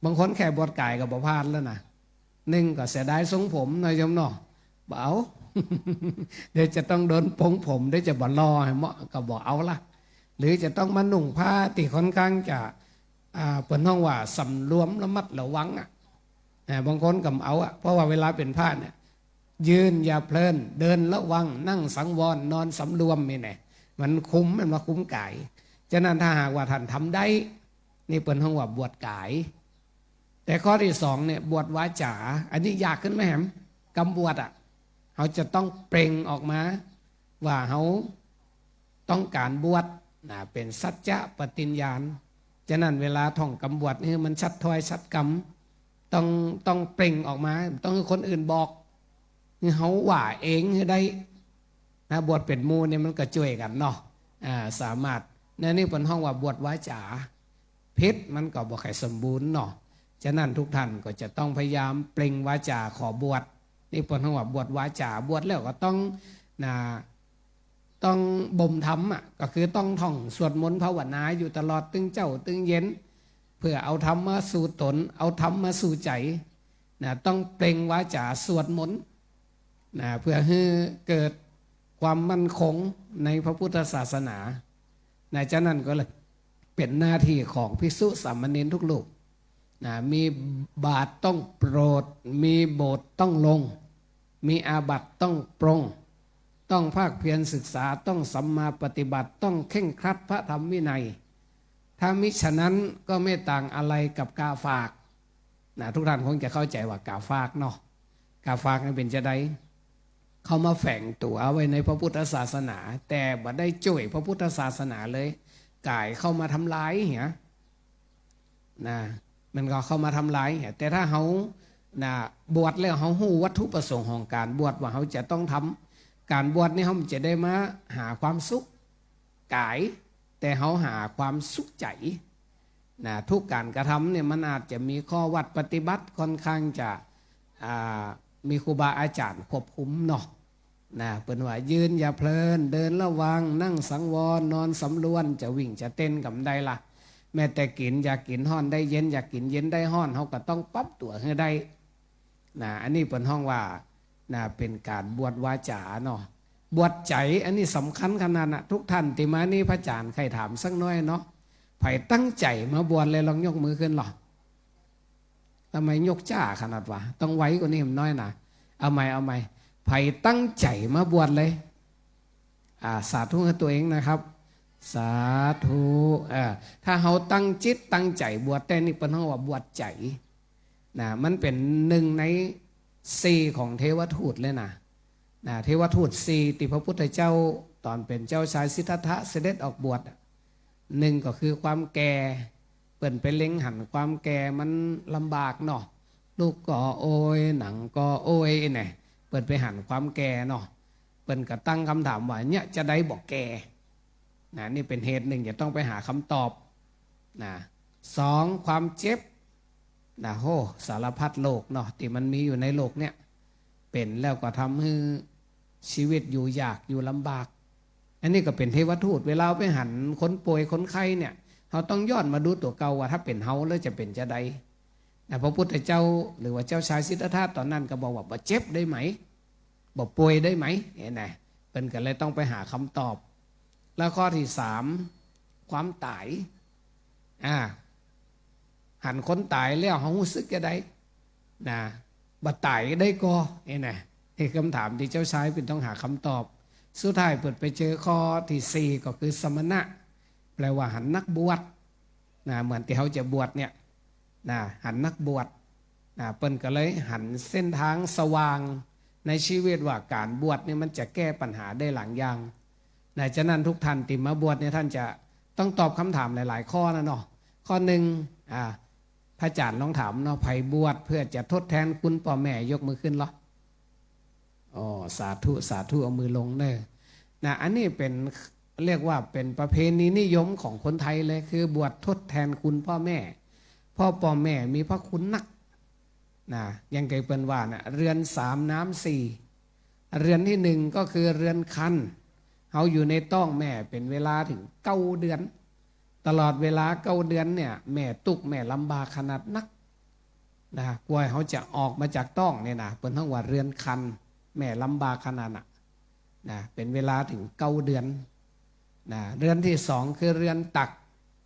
บางคนแค่บวชก๋ายก็บ่ผ่านแล้วนะ นึ่งก็เสียดายทรงผมเนาะโยมเนาะ บ่เอา เดี๋ยวจะต้องโดนปงผม เดี๋ยวจะบ่หล่อหื้อเหมาะ ก็บ่เอาละ หรือจะต้องมานุ่งผ้าตี้ค่อนข้างจะ อ่า เปิ้นฮ้องว่าสำรวมระมัดระวังอะ อ่า บางคนก็บ่เอาอะ เพราะว่าเวลาเป๋นพระเนี่ย ยืนอย่าเพลิน เดินระวัง นั่งสังวร นอนสำรวมนี่แหละ มันคุ้ม มันมาคุ้มก๋าย ฉะนั้นถ้าหากว่าท่านทำได้ นี่เปิ้นฮ้องว่าบวชก๋าย แต่ข้อตี้สองเนี่ย บวชวาจ๋า อันนี้ยากขึ้นมาแหม กำบวชอะ เฮาจะต้องเปล่งออกมา ว่าเฮาต้องก๋านบวช นะ เป๋นสัจจะปฏิญญาณ ฉะนั้นเวลาท่องกำบวชนี่มันชัดถ้อยชัดกำ ต้อง ต้องเปล่งออกมา ต้องหื้อคนอื่นบอก หื้อเฮาว่าเองหื้อได้ นะ บวชเป๋นหมู่เนี่ยมันก็จ้วยกั๋นเนาะ อ่า สามารถ นะ นี่เปิ้นฮ้องว่าบวชวาจ๋า ผิดมันก็บ่ค่อยสมบูรณ์เนาะ ฉะนั้นทุกท่านก็จะต้องพยายามเปล่งวาจาขอบวช นี่เปิ้นฮ้องว่าบวชวาจา บวชแล้วก็ต้อง นะ ต้องบ่มธรรมอะ ก็คือต้องท่องสวดมนต์ภาวนาอยู่ตลอดตึงเจ๊าตึงเย็น เพื่อเอาธรรมมาสู่ตน เอาธรรมมาสู่ใจ๋ นะ ต้องเปล่งวาจาสวดมนต์ นะ เพื่อหื้อเกิดความมั่นคงในพระพุทธศาสนา นะ ฉะนั้นก็เลยเป๋นหน้าที่ของภิกษุสามเณรทุกรูป นะ มีบาตรต้องโปรด มีโบสถ์ต้องลง มีอาบัติต้องปรง ต้องภาคเพียรศึกษา ต้องสัมมาปฏิบัติ ต้องเคร่งครัดพระธรรมวินัย ถ้ามิฉะนั้นก็ไม่ต่างอะไรกับกาฝาก นะ ทุกท่านคงจะเข้าใจ๋ว่ากาฝากเนาะ กาฝากนี่เป๋นจาใด เข้ามาแฝงตั๋วไว้ในพระพุทธศาสนา แต่บ่ได้จ้วยพระพุทธศาสนาเลย ก๋ายเข้ามาทำลายเหีย นะ มันก็เข้ามาทำลายเหีย แต่ถ้าเฮา นะ บวชแล้วเฮาฮู้วัตถุประสงค์ของก๋านบวชว่าเฮาจะต้องทำ ก๋านบวชนี่เฮาบ่ได้มาหาความสุขก๋าย แต่เฮาหาความสุขใจ๋ นะ ทุกก๋านกระทำเนี่ยมันอาจจะมีข้อวัดปฏิบัติค่อนข้างจะ อ่า มีครูบาอาจ๋ารย์ควบคุมเนาะ นะ เปิ้นว่ายืนอย่าเพลิน เดินระวัง นั่งสังวร นอนสำรวม จะวิ่งจะเต้นก็บ่ได้ละ แม้แต่กิ๋น อยากกิ๋นฮ้อนได้เย็น อยากกิ๋นเย็นได้ฮ้อน เฮาก็ต้องปรับตั๋วหื้อได้ นะ อันนี้เปิ้นฮ้องว่า นะ เป๋นก๋านบวชวาจาเนาะ บวชใจ๋ อันนี้สำคัญขนาดนะ ทุกท่านตี้มานี่ พระอาจ๋ารย์ใค่ถามสักหน้อยเนาะ ใผตั้งใจ๋มาบวชเลย ลองยกมือขึ้นลอ ทำไมยกจ๊าขนาดวะ ต้องไวกว่านี้หน้อยนะ เอาใหม่ เอาใหม่ ใผตั้งใจ๋มาบวชเลย อ่า สาธุหื้อตั๋วเองนะครับ สาธุ เออ ถ้าเฮาตั้งจิตตั้งใจ๋บวชแต๊นี่ เปิ้นฮ้องว่าบวชใจ๋ นะ มันเป๋นนึ่งในสี่ของเทวทูตเลยนะ นะ เทวทูตสี่ตี้พระพุทธเจ้า ต๋อนเป๋นเจ้าชายสิทธัตถะเสด็จออกบวชอะ นึ่งก็คือความแก่ เปิ้นไปเล็งหันความแก่มันลำบากเนาะ ลุกก็โอย นั่งก็โอย แน่ เปิ้นไปหันความแก่เนาะ เปิ้นก็ตั้งกำถามว่า เนี่ยจะใดบ่แก่ นะ นี่เป๋นเหตุนึ่งจะต้องไปหาคำตอบ นะ สอง ความเจ็บ นะ โห สารพัดโรคเนาะ ตี้มันมีอยู่ในโลกเนี่ย เป๋นแล้วก็ทำหื้อชีวิตอยู่ยากอยู่ลำบาก อันนี้ก็เป๋นเทวทูต เวลาไปหันคนป่วยคนไข้เนี่ย เฮาต้องย้อนมาดูตั๋วเก่าว่าถ้าเป๋นเฮาแล้วจะเป๋นจาใด นะ พระพุทธเจ้าหรือว่าเจ้าชายสิทธัตถะต๋อนนั้นก็บอกว่า บ่เจ็บได้ไหม บ่ป่วยได้ไหม เห็นไหม เปิ้นก็เลยต้องไปหาคำตอบ แล้วข้อตี้สาม ความต๋าย อ่า หันคนต๋ายแล้วเฮาฮู้สึกจาใด นะ บ่ต๋ายได้ก่อ เห็นไหม นี่กำถามตี้เจ้าชายเปิ้นต้องหาคำตอบ สุดท้ายเปิ้นไปเจอข้อตี้สี่ ก็คือสมณะ แปลว่าหันนักบวช นะ เหมือนตี้เฮาจะบวชเนี่ย นะ หันนักบวช นะ เปิ้นก็เลยหันเส้นทางสว่างในชีวิตว่าก๋านบวชเนี่ยมันจะแก้ปัญหาได้หลายอย่าง นะ ฉะนั้นทุกท่านตี้มาบวชเนี่ย ท่านจะต้องตอบคำถามหลายๆ ข้อนะเนาะ ข้อนึ่ง อ่า พระอาจ๋ารย์ลองถามเนาะ ใผบวชเพื่อจะทดแทนคุณป้อแม่ ยกมือขึ้นลอ อ๋อ สาธุ สาธุ เอามือลงเน่อ นะ อันนี้เป๋น เรียกว่าเป๋นประเพณีนิยมของคนไทยเลย คือบวชทดแทนคุณป้อแม่ เพราะป้อแม่มีพระคุณนัก นะ อย่างตี้เปิ้นว่านะ เรือนสามน้ำสี่ เรือนตี้นึ่งก็คือเรือนครรภ์ เฮาอยู่ในต๊องแม่เป๋นเวลาเถิงเก้าเดือน ตลอดเวลาเก้าเดือนเนี่ย แม่ตุ๊กข์แม่ลำบากขนาดนัก นะ กว่าเฮาจะออกมาจากต๊องเนี่ยนะ เปิ้นฮ้องว่าเรือนครรภ์ แม่ลำบากขนาดน่ะ นะ เป๋นเวลาเถิงเก้าเดือน นะ เรือนตี้สองคือเรือนตัก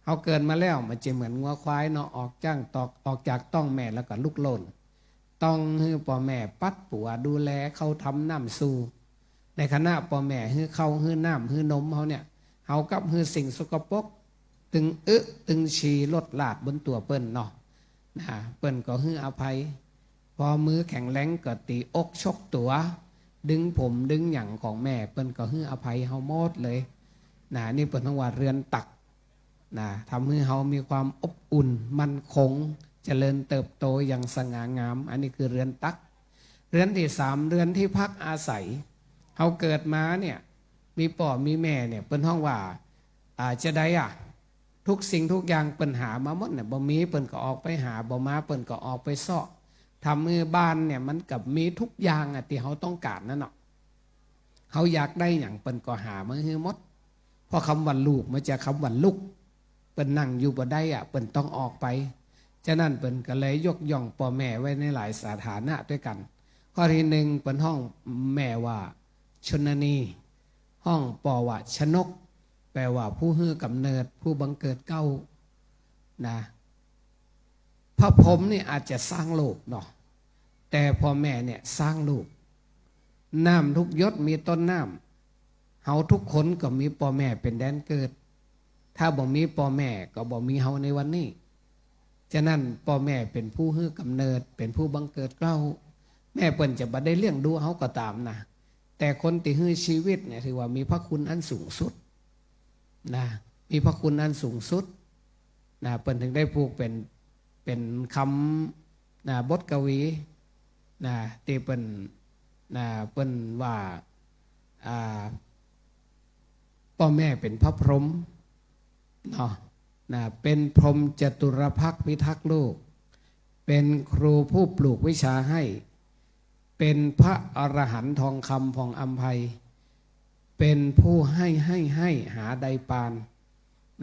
เฮาเกิดมาแล้ว มันจะเหมือนงัวควายเนาะ ออกจากต๊อง ออกจากต๊องแม่แล้วก็ลุกโล่น ต้องหื้อป้อแม่ปั๊ดปั๋วดูแล เข้าทำน้ำสู่ ในขณะป้อแม่หื้อข้าว หื้อน้ำ หื้อนมเฮาเนี่ย เฮากลับหื้อสิ่งสกปรก ตึงอึตึงฉี่ลดลาดบนตั๋วเปิ้นเนาะ นะ เปิ้นก็หื้ออภัย พอมือแข็งแรงก็ตี๋อกชกตั๋ว ดึงผมดึงหยังของแม่ เปิ้นก็หื้ออภัยเฮาหมดเลย นะ นี่เปิ้นฮ้องว่าเรือนตัก นะ ทำหื้อเฮามีความอบอุ่น มั่นคง เจริญเติบโตอย่างสง่างาม อันนี้คือเรือนตัก เรือนตี้สาม เรือนตี้พักอาศัย เฮาเกิดมาเนี่ย มีป้อมีแม่เนี่ย เปิ้นฮ้องว่า อ่า จาใดอะ ทุกสิ่งทุกอย่างเปิ้นหามาหมดเนี่ย บ่มีเปิ้นก็ออกไปหา บ่มาเปิ้นก็ออกไปเซาะ ทำหื้อบ้านเนี่ยมันก็มีทุกอย่างอะตี้เฮาต้องก๋านนั่นเนาะ เฮาอยากได้หยังเปิ้นก็หามาหื้อหมด เพราะกำว่าลูกมาจากกำว่าลุก เปิ้นนั่งอยู่บ่ได้อะ เปิ้นต้องออกไป ฉะนั้นเปิ้นก็เลยยกย่องป้อแม่ไว้ในหลายสถานะตวยกั๋น ข้อตี้นึ่งเปิ้นฮ้องแม่ว่าชนนี ฮ้องป้อว่าชนก แปลว่าผู้หื้อก๋ำเนิด ผู้บังเกิดเกล้า นะ พระพรหมนี่อาจจะสร้างโลกเนาะ แต่ป้อแม่เนี่ยสร้างลูก น้ำทุกหยดมีต้นน้ำ เฮาทุกคนก็มีป้อแม่เป๋นแดนเกิด ถ้าบ่มีป้อแม่ก็บ่มีเฮาในวันนี้ ฉะนั้นป้อแม่เป๋นผู้หื้อก๋ำเนิด เป๋นผู้บังเกิดเกล้า แม้เปิ้นจะบ่ได้เลี้ยงดูเฮาก็ต๋ามนะ แต่คนตี้หื้อชีวิตเนี่ยถือว่ามีพระคุณอันสูงสุดนะ มีพระคุณอันสูงสุดนะ เปิ้นถึงได้ผูกเป๋น เป๋นกำ นะ บทกวี นะ ตี้เปิ้น นะ เปิ้นว่า อ่า ป้อแม่เป๋นพระพรหมเนาะ นะ เป๋นพรหมจตุรพรรกษ์พิทักษ์ลูก เป๋นครูผู้ปลูกวิชาให้ เป๋นพระอรหันต์ทองคำผ่องอำไพ เป๋นผู้ให้ ให้ ให้ หาได้ปาน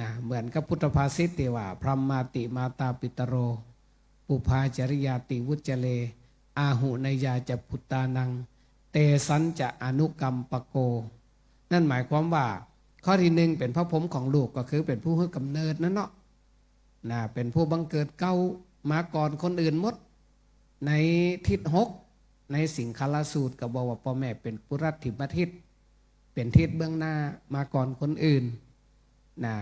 นะ เหมือนกับพุทธภาษิตตี้ว่า พรหมาติมาตาปิตโร ปุพพาจาริยาติวุจจะเร อาหุเนยยาจะปุตตานัง เตสัญจะอนุกัมปโก นั่นหมายความว่า ข้อตี้นึ่งเป๋นพระพรหมของลูก ก็คือเป๋นผู้หื้อก๋ำเนิดนั่นเนาะ นะ เป๋นผู้บังเกิดเกล้ามาก่อนคนอื่นหมด ในทิศหก ในสิงคลสูตรก็บอกว่าป้อแม่เป๋นปุรัตถิมทิศ เป๋นทิศเบื้องหน้ามาก่อนคนอื่น นะ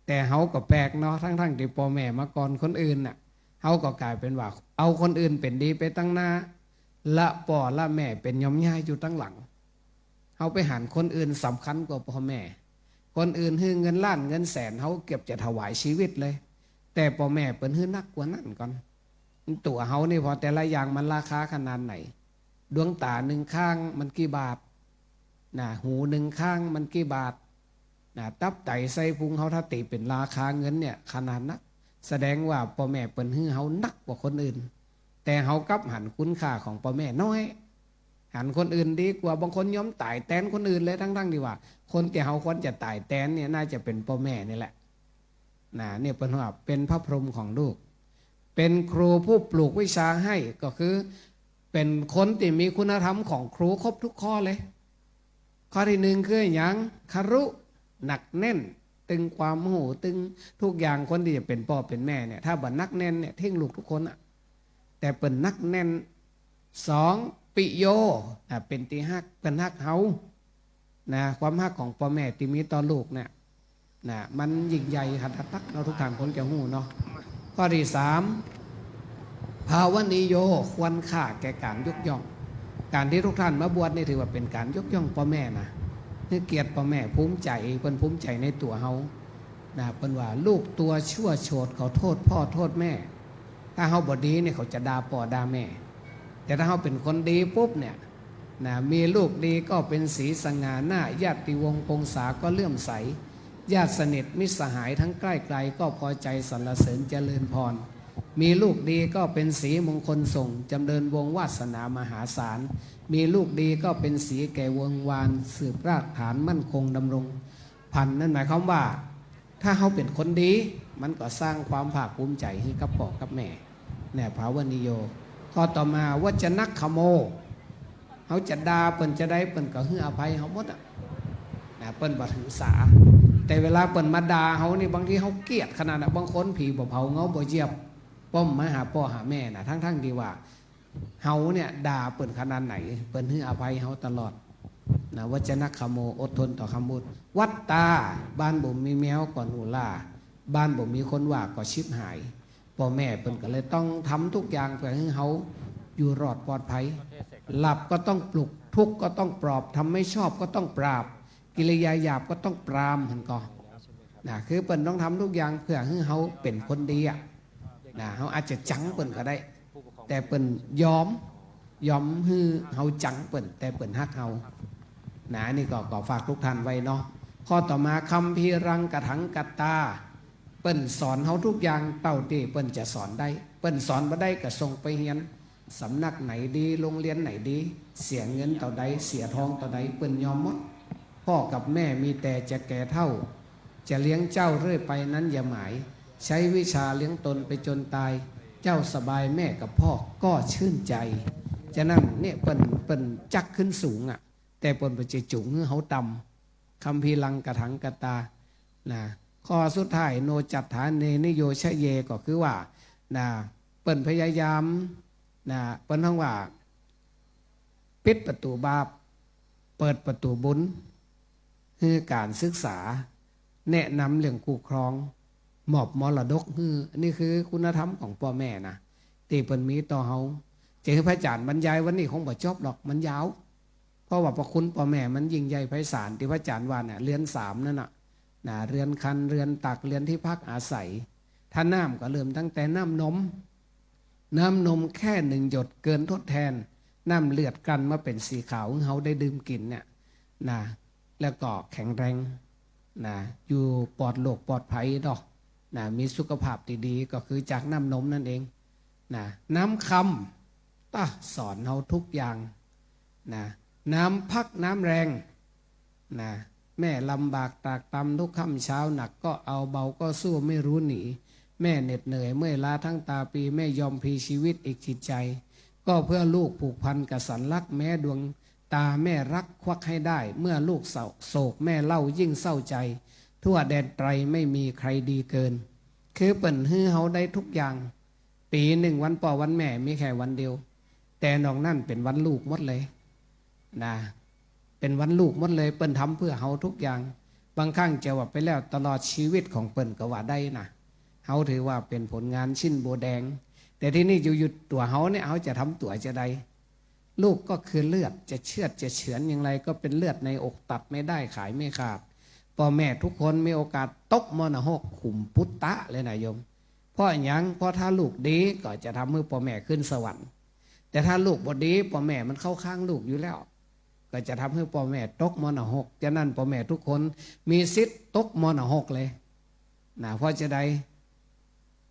แต่เฮาก็แปลกเนาะ ทั้งๆ ตี้ป้อแม่มาก่อนคนอื่นน่ะ เฮาก็ก๋ายเป๋นว่าเอาคนอื่นเป๋นดีไปตังหน้า ละป้อละแม่เป๋นย่อมย่ายอยู่ตังหลัง เฮาไปหันคนอื่นสำคัญกว่าป้อแม่ คนอื่นหื้อเงินล้านเงินแสน เฮาเกือบจะถวายชีวิตเลย แต่ป้อแม่เปิ้นหื้อนักกว่านั้นก่อน ตั๋วเฮานี่พอแต่ละอย่างมันราคาขนาดไหน ดวงต๋านึ่งข้างมันกี่บาท นะ หูนึ่งข้างมันกี่บาท นะ ตับไตไส้พุงเฮาถ้าตี๋เป๋นราคาเงินเนี่ยขนาดนัก แสดงว่าป้อแม่เปิ้นหื้อเฮานักกว่าคนอื่น แต่เฮากลับหันคุณค่าของป้อแม่น้อย หันคนอื่นดีกว่า บางคนยอมต๋ายแตนคนอื่นเลย ทั้งๆ ตี้ว่าคนตี้เฮาควรจะต๋ายแตนเนี่ยน่าจะเป๋นป้อแม่นี่แหละ นะ เนี่ยเปิ้นว่าเป๋นพระพรหมของลูก เป๋นครูผู้ปลูกวิชาให้ ก็คือเป๋นคนตี้มีคุณธรรมของครูครบทุกข้อเลย ข้อตี้นึ่งคือหยัง ครุ หนักแน่น ตึงความฮู้ ตึงทุกอย่าง คนตี้จะเป๋นป้อเป๋นแม่เนี่ย ถ้าบ่หนักแน่นเนี่ย ทิ้งลูกทุกคนอะ แต่เปิ้นหนักแน่น สอง ปิโย อ่ะ เป๋นตี้ฮัก เปิ้นฮักเฮา นะ ความฮักของป้อแม่ตี้มีต่อลูกเนี่ย นะ มันยิ่งใหญ่ขนาดนัก เฮาทุกท่านคงจะฮู้เนาะ ข้อตี้สาม ภาวนิโย ควรค่าแก่ก๋านยกย่อง ก๋านตี้ทุกท่านมาบวชนี่ถือว่าเป๋นก๋านยกย่องป้อแม่นะ หื้อเกียรติป้อแม่ ภูมิใจ๋ เปิ้นภูมิใจ๋ในตั๋วเฮา นะ เปิ้นว่าลูกตัวชั่วโฉดเขาโทษป้อโทษแม่ ถ้าเฮาบ่ดีเนี่ยเขาจะด่าป้อด่าแม่ แต่ถ้าเฮาเป๋นคนดีปุ๊บเนี่ย นะ มีลูกดีก็เป็นสีสง่าหน้า ญาติวงศ์พงศาก็เลื่อมใส ญาติสนิทมิตรสหายทั้งใกล้ไกลก็พอใจสรรเสริญเจริญพร มีลูกดีก็เป็นสีมงคลส่ง จำเริญวงศ์วาสนามหาศาล มีลูกดีก็เป็นสีแก่วงศ์วาน สืบรากฐานมั่นคงดำรงพันธุ์ นั่นหมายความว่า ถ้าเฮาเป๋นคนดี มันก็สร้างความภาคภูมิใจ๋หื้อกับป้อกับแม่ เนี่ย ภาวนิโย ข้อต่อมา วจนักขโม เฮาจะด่าเปิ้นจะใดเปิ้นก็หื้ออภัยเฮาหมดอะ นะ เปิ้นบ่ถือสา แต่เวลาเปิ้นมาด่าเฮานี่ บางทีเฮาเกลียดขนาดน่ะ บางคนผีบ่เผาเงาบ่เหยียบ ป้อมมาหาป้อหาแม่น่ะ ทั้งๆ ตี้ว่า เฮาเนี่ยด่าเปิ้นขนาดไหน เปิ้นหื้ออภัยเฮาตลอด นะ วจนักขโม อดทนต่อคำพูด วัตตา บ้านบ่มีแมวก็หนูล่า บ้านบ่มีคนว่าก็ฉิบหาย ป้อแม่เปิ้นก็เลยต้องทำทุกอย่างเปื้อหื้อเฮาอยู่รอดปลอดภัย หลับก็ต้องปลุก ทุกข์ก็ต้องปลอบ ทำไม่ชอบก็ต้องปราบ กิริยาหยาบก็ต้องปราม หั้นก่อ นะ คือเปิ้นต้องทำทุกอย่างเปื้อหื้อเฮาเป๋นคนดีอะ นะ เฮาอาจจะจังเปิ้นก็ได้ แต่เปิ้นยอม ยอมหื้อเฮาจังเปิ้น แต่เปิ้นฮักเฮา นะ นี่ก็ ก็ฝากทุกท่านไว้เนาะ ข้อต่อมา คัมภีรังกะถังกัตตา เปิ้นสอนเฮาทุกอย่างเต้าตี้เปิ้นจะสอนได้ เปิ้นสอนบ่ได้ก็ส่งไปเฮียน สำนักไหนดี โรงเรียนไหนดี เสียเงินเต้าใด เสียทองเต้าใด เปิ้นยอมหมด พ่อกับแม่มีแต่จะแก่เฒ่า จะเลี้ยงเจ้าเรื่อยไปนั้นอย่าหมาย ใช้วิชาเลี้ยงตนไปจนตาย เจ้าสบายแม่กับพ่อก็ชื่นใจ ฉะนั้นเนี่ยเปิ้น เปิ้นจักขึ้นสูงอะ แต่เปิ้นบ่ใจ้จูงหื้อเฮาต่ำ คัมภีร์ลังกะถังกะตา นะ ข้อสุดท้าย โนจัตถาเน นิโยชเย ก็คือว่า นะ เปิ้นพยายาม นะ เปิ้นฮ้องว่า ปิดประตู๋บาป เปิดประตู๋บุญ หื้อก๋านศึกษา แนะนำเรื่องคู่ครอง มอบมรดกหื้อ นี่คือคุณธรรมของป้อแม่นะ ตี้เปิ้นมีต่อเฮา จะหื้อพระอาจ๋ารย์บรรยายวันนี้คงบ่จบหรอก มันยาว เพราะว่าพระคุณป้อแม่มันยิ่งใหญ่ไพศาล ตี้พระอาจ๋ารย์ว่าเนี่ย เรือนสามนั่นน่ะ นะ เรือนครรภ์ เรือนตรัก เรือนที่พักอาศัย ถ้าน้ำก็เริ่มตั้งแต่น้ำนม น้ำนมแค่หนึ่งหยดเกินทดแทน น้ำเลือดกลั่นมาเป๋นสีขาวหื้อเฮาได้ดื่มกิ๋นเนี่ย นะ แล้วก็แข็งแรง นะ อยู่ปลอดโรคปลอดภัยเนาะ นะ มีสุขภาพตี้ดี ก็คือจากน้ำนมนั่นเอง นะ น้ำคำ ตะ สอนเฮาทุกอย่าง นะ น้ำพักน้ำแรง นะ แม่ลำบากตรากตรำทุกค่ำเช้า หนักก็เอาเบาก็สู้ไม่รู้หนี แม่เหน็ดเหนื่อยเมื่อยล้าทั้งตาปี แม่ยอมพลีชีวิตอีกจิตใจ ก็เพื่อลูกผูกพันกตัญญูรัก แม้ดวงตาแม่รักควักให้ได้ เมื่อลูกเศร้าโศกแม่เล่ายิ่งเศร้าใจ ทั่วแดนไตรไม่มีใครดีเกิน คือเปิ้นหื้อเฮาได้ทุกอย่าง ปี๋หนึ่งวันป้อวันแม่มีแค่วันเดียว แต่นอกนั้นเป๋นวันลูกหมดเลย นะ เป๋นวันลูกหมดเลย เปิ้นทำเพื่อเฮาทุกอย่าง บางครั้งจะว่าไปแล้วตลอดชีวิตของเปิ้นก็ว่าได้นะ เฮาถือว่าเป๋นผลงานชิ้นบัวแดง แต่ทีนี้อยู่ๆ ตั๋วเฮาเนี่ย เฮาจะทำตั๋วจาใด ลูกก็คือเลือด จะเชือดจะเฉือนอย่างไรก็เป๋นเลือดในอก ตัดไม่ได้ขายไม่ขาด ป้อแม่ทุกคนมีโอกาสตกมรณหกขุมปุตตะเลยนะโยม เพราะหยัง เพราะถ้าลูกดีก็จะทำหื้อป้อแม่ขึ้นสวรรค์ แต่ถ้าลูกบ่ดี ป้อแม่มันเข้าข้างลูกอยู่แล้ว ก็จะทำหื้อป้อแม่ตกมรณหก ฉะนั้นป้อแม่ทุกคนมีสิทธิ์ตกมรณหกเลย นะ เพราะจาใด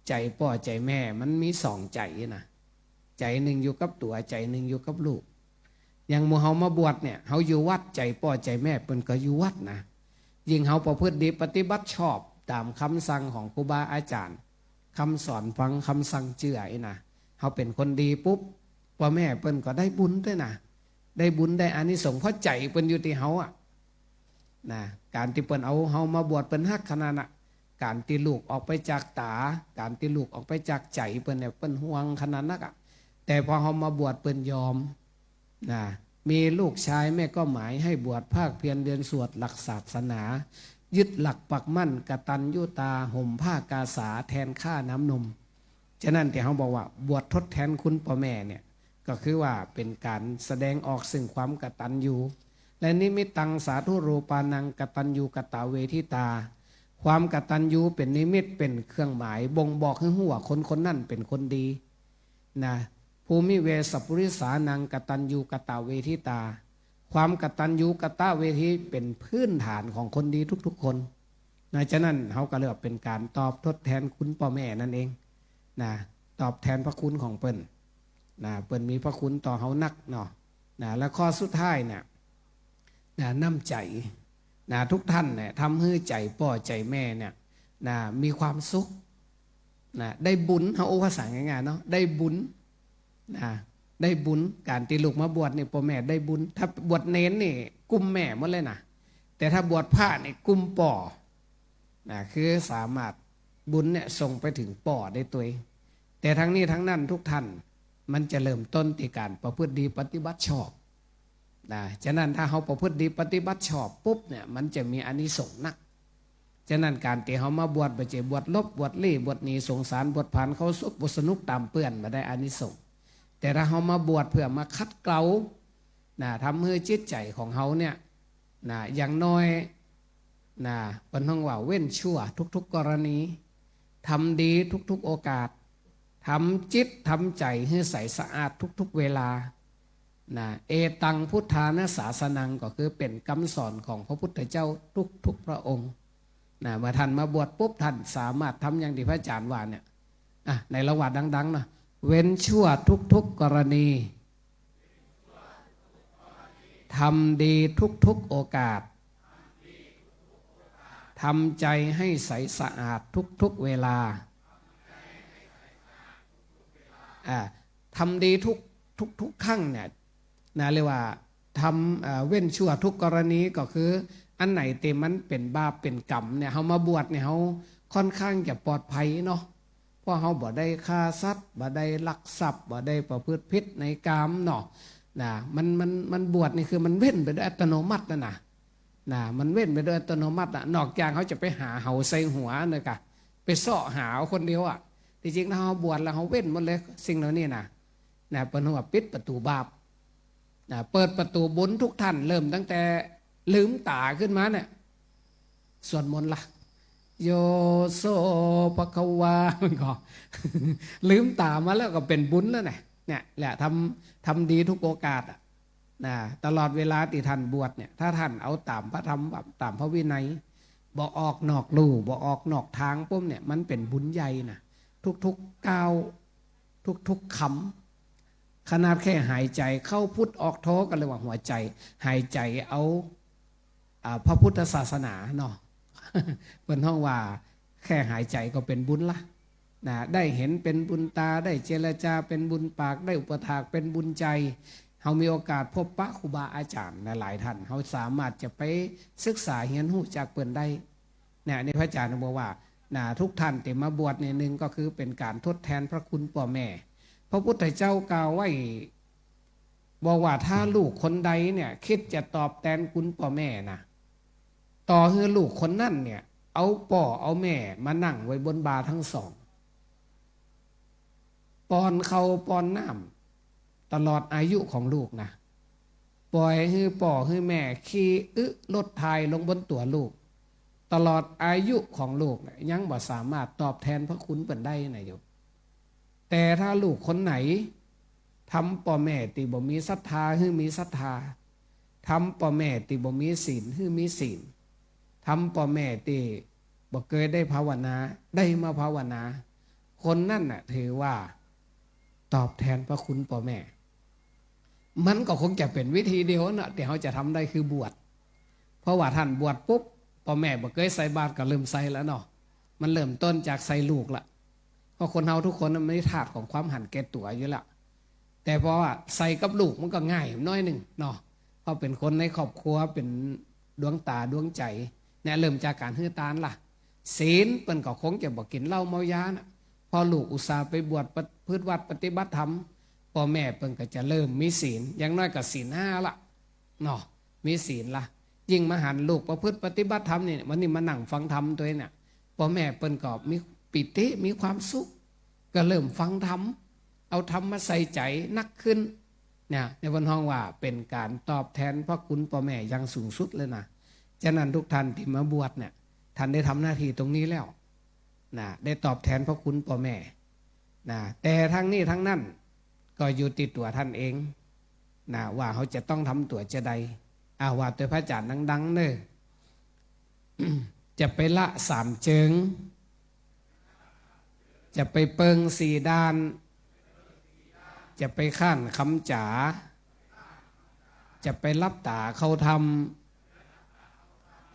ใจ๋ป้อใจ๋แม่มันมีสองใจ๋นะ ใจ๋นึ่งอยู่กับตั๋ว ใจ๋นึ่งอยู่กับลูก อย่างหมู่เฮามาบวชเนี่ย เฮาอยู่วัด ใจ๋ป้อใจ๋แม่เปิ้นก็อยู่วัดนะ ยิ่งเฮาประพฤติดีปฏิบัติชอบต๋ามกำสั่งของครูบาอาจ๋ารย์ กำสอนฟัง กำสั่งเจื้ออี้นะ เฮาเป๋นคนดีปุ๊บ ป้อแม่เปิ้นก็ได้บุญตวยนะ ได้บุญได้อานิสงส์ เพราะใจ๋เปิ้นอยู่ตี้เฮาอะ นะ ก๋านตี้เปิ้นเอาเฮามาบวชเปิ้นฮักขนาดน่ะ ก๋านตี้ลูกออกไปจากต๋า ก๋านตี้ลูกออกไปจากใจ๋เปิ้นเนี่ย เปิ้นห่วงขนาดนักอะ แต่พอเฮามาบวชเปิ้นยอม นะ มีลูกชายแม่ก็หมาย ให้บวชภาคเพียรเรียนสวดหลักศาสนา ยึดหลักปักมั่นกตัญญูตา ห่มผ้ากาสาแทนข้าน้ำนม ฉะนั้นตี้เฮาบอกว่าบวชทดแทนคุณป้อแม่เนี่ย ก็คือว่าเป๋นก๋านแสดงออกซึ่งความกตัญญู และนิมิตตังสาธุรูปานังกตัญญูกตเวทิตา ความกตัญญูเป๋นนิมิต เป๋นเครื่องหมายบ่งบอกหื้อฮู้ว่าคนคนนั้นเป๋นคนดี นะ ภูมิเวสปุริสานังกตัญญูกตเวทิตา ความกตัญญูกตเวทิเป๋นพื้นฐานของคนดีทุกๆ คน นะ ฉะนั้นเฮาก็เรียกว่าเป๋นก๋านตอบทดแทนคุณป้อแม่นั่นเอง นะ ตอบแทนพระคุณของเปิ้น นะ เปิ้นมีพระคุณต่อเฮานักเนาะ นะ และข้อสุดท้ายเนี่ย นะ น้ำใจ๋ นะ ทุกท่านเนี่ย ทำหื้อใจ๋ป้อใจ๋แม่เนี่ย นะ มีความสุข นะ ได้บุญ เฮาอู้ภาษาง่ายๆ เนาะ ได้บุญ นะ ได้บุญ ก๋านตี้ลูกมาบวชนี่ ป้อแม่ได้บุญ ถ้าบวชเณรนี่ กุมแม่หมดเลยนะ แต่ถ้าบวชพระนี่ กุมป้อ นะ คือสามารถบุญเนี่ยส่งไปถึงป้อได้ตวย แต่ทั้งนี้ทั้งนั้นทุกท่าน มันจะเริ่มต้นตี้ก๋านประพฤติดีปฏิบัติชอบ นะ ฉะนั้นถ้าเฮาประพฤติดีปฏิบัติชอบปุ๊บเนี่ย มันจะมีอานิสงส์นัก ฉะนั้นก๋านตี้เฮามาบวช บ่ใจ้บวชหลบ บวชลี้ บวชหนีสงสาร บวชผ่านเข้าสุข บวชสนุกต๋ามเปื้อน บ่ได้อานิสงส์ แต่ถ้าเฮามาบวชเพื่อมาขัดเกลา นะ ทำหื้อจิตใจ๋ของเฮาเนี่ย นะ อย่างน้อย นะ เปิ้นฮ้องว่าเว้นชั่วทุกๆ กรณี ทำดีทุกๆ โอกาส ทำจิตทำใจ๋หื้อใสสะอาดทุกๆ เวลา นะ เอตังพุทธานะสาสนัง ก็คือเป๋นกำสอนของพระพุทธเจ้าทุกๆ พระองค์ นะ เมื่อท่านมาบวชปุ๊บ ท่านสามารถทำอย่างตี้พระอาจารย์ว่าเนี่ย อ่ะ ในระหว่างดังๆ นะ เว้นชั่วทุกๆ กรณี ทำดีทุกๆ โอกาส ทำใจให้ใสสะอาดทุกๆ เวลา อ่า ทำดีทุก ทุกๆ ครั้งเนี่ย นะ เรียกว่าทำ เอ่อ เว้นชั่วทุกกรณี ก็คืออันไหนตี้มันเป๋นบาปเป๋นกรรมเนี่ย เฮามาบวชเนี่ย เฮาค่อนข้างจะปลอดภัยเนาะ เพราะเฮาบ่ได้ฆ่าสัตว์ บ่ได้ลักทรัพย์ บ่ได้ประพฤติผิดในกามเนาะ นะ มัน มัน มันบวชนี่คือมันเว้นไปโดยอัตโนมัตินะนะ นะ มันเว้นไปโดยอัตโนมัติอะ นอกจากเฮาจะไปหาเหาใส่หัวนะกะ ไปเซาะหาเอาคนเดียวอะ ตี้จริงถ้าเฮาบวชแล้วเฮาเว้นหมดเลยสิ่งเหล่านี้นะ นะ เปิ้นว่าปิดประตู๋บาป นะ เปิดประตู๋บุญทุกท่าน เริ่มตั้งแต่ลืมต๋าขึ้นมาเนี่ย สวดมนต์ละ โยโสภะคะวา มันก็ ลืมต๋ามาแล้วก็เป๋นบุญแล้วเนี่ย เนี่ยแหละ ทำ ทำดีทุกโอกาสอะ นะ ตลอดเวลาตี้ท่านบวชเนี่ย ถ้าท่านเอาต๋ามพระธรรม ต๋ามพระวินัย บ่ออกนอกลู่ บ่ออกนอกตางปุ๊บเนี่ย มันเป๋นบุญใหญ่นะ ทุกๆ ก้าว ทุกๆ คำ ขนาดแค่หายใจ๋เข้าพุทธออกโธก็เรียกว่าหัวใจ๋ หายใจ๋เอา อ่า พระพุทธศาสนาเนาะ เปิ้นฮ้องว่าแค่หายใจ๋ก็เป๋นบุญละ นะ ได้หันเป๋นบุญต๋า ได้เจรจาเป๋นบุญปาก ได้อุปถากเป๋นบุญใจ๋ เฮามีโอกาสพบปะครูบาอาจ๋ารย์หลายๆ ท่าน เฮาสามารถจะไปศึกษาเฮียนฮู้จากเปิ้นได้ เนี่ย นี่พระอาจ๋ารย์บอกว่า นะ ทุกท่านตี้มาบวชเนี่ย นึ่งก็คือเป๋นก๋านทดแทนพระคุณป้อแม่ พระพุทธเจ้ากล่าวไว้ บอกว่าถ้าลูกคนใดเนี่ย กึ๊ดจะตอบแตนคุณป้อแม่นะ ต่อหื้อลูกคนนั้นเนี่ย เอาป้อเอาแม่มานั่งไว้บนบ่าตึงสอง ป้อนข้าวป้อนน้ำตลอดอายุของลูกนะ ปล่อยหื้อป้อหื้อแม่ขี้อึลดถ่ายลงบนตั๋วลูก ตลอดอายุของลูกเนี่ย ยังบ่สามารถตอบแตนพระคุณเปิ้นได้นะโยม แต่ถ้าลูกคนไหน ทำป้อแม่ตี้บ่มีศรัทธาหื้อมีศรัทธา ทำป้อแม่ตี้บ่มีศีลหื้อมีศีล ทำป้อแม่ตี้บ่เกยได้ภาวนา ได้มาภาวนา คนนั้นน่ะถือว่าตอบแตนพระคุณป้อแม่ มันก็คงจะเป๋นวิธีเดียวน่ะ ตี้เฮาจะทำได้คือบวช เพราะว่าท่านบวชปุ๊บ ป้อแม่บ่เกยใส่บาตรก็เริ่มใส่แล้วเนาะ มันเริ่มต้นจากใส่ลูกละ เพราะคนเฮาทุกคนน่ะมีธาตุของความหันแก่ตั๋วอยู่แล้ว แต่เพราะว่าใส่กับลูกมันก็ง่ายน้อยนึ่งเนาะ เพราะเป๋นคนในครอบครัว เป๋นดวงต๋าดวงใจ๋ เนี่ย เริ่มจากก๋านหื้อตานละ ศีลเปิ้นก็คงจะบ่กิ๋นเหล้าเมายาน่ะ พอลูกอุตส่าห์ไปบวชประพฤติวัตรปฏิบัติธรรม ป้อแม่เปิ้นก็จะเริ่มมีศีล อย่างน้อยก็ศีลห้าละเนาะ มีศีลละ ยิ่งมาหันลูกประพฤติปฏิบัติธรรมนี่ วันนี้มานั่งฟังธรรมตวยเนี่ย ป้อแม่เปิ้นก็มีปีติ มีความสุข ก็เริ่มฟังธรรม เอาธรรมมาใส่ใจ๋นักขึ้น เนี่ย ในเปิ้นฮ้องว่าเป๋นก๋านตอบแตนพระคุณป้อแม่อย่างสูงสุดเลยนะ ฉะนั้นทุกท่านตี้มาบวชเนี่ย ท่านได้ทำหน้าตี้ตรงนี้แล้ว นะ ได้ตอบแตนพระคุณป้อแม่ นะ แต่ตึงนี้ตึงนั้นก็อยู่ตี้ตั๋วท่านเอง นะ ว่าเฮาจะต้องทำตั๋วจาใด อ่า ว่าตวยพระอาจ๋ารย์ดังๆ เน่อ จะไปละสามเจิง จะไปเปิงสี่ด้าน จะไปค้านคำจ๋า จะไปหลับต๋าเข้าธรรม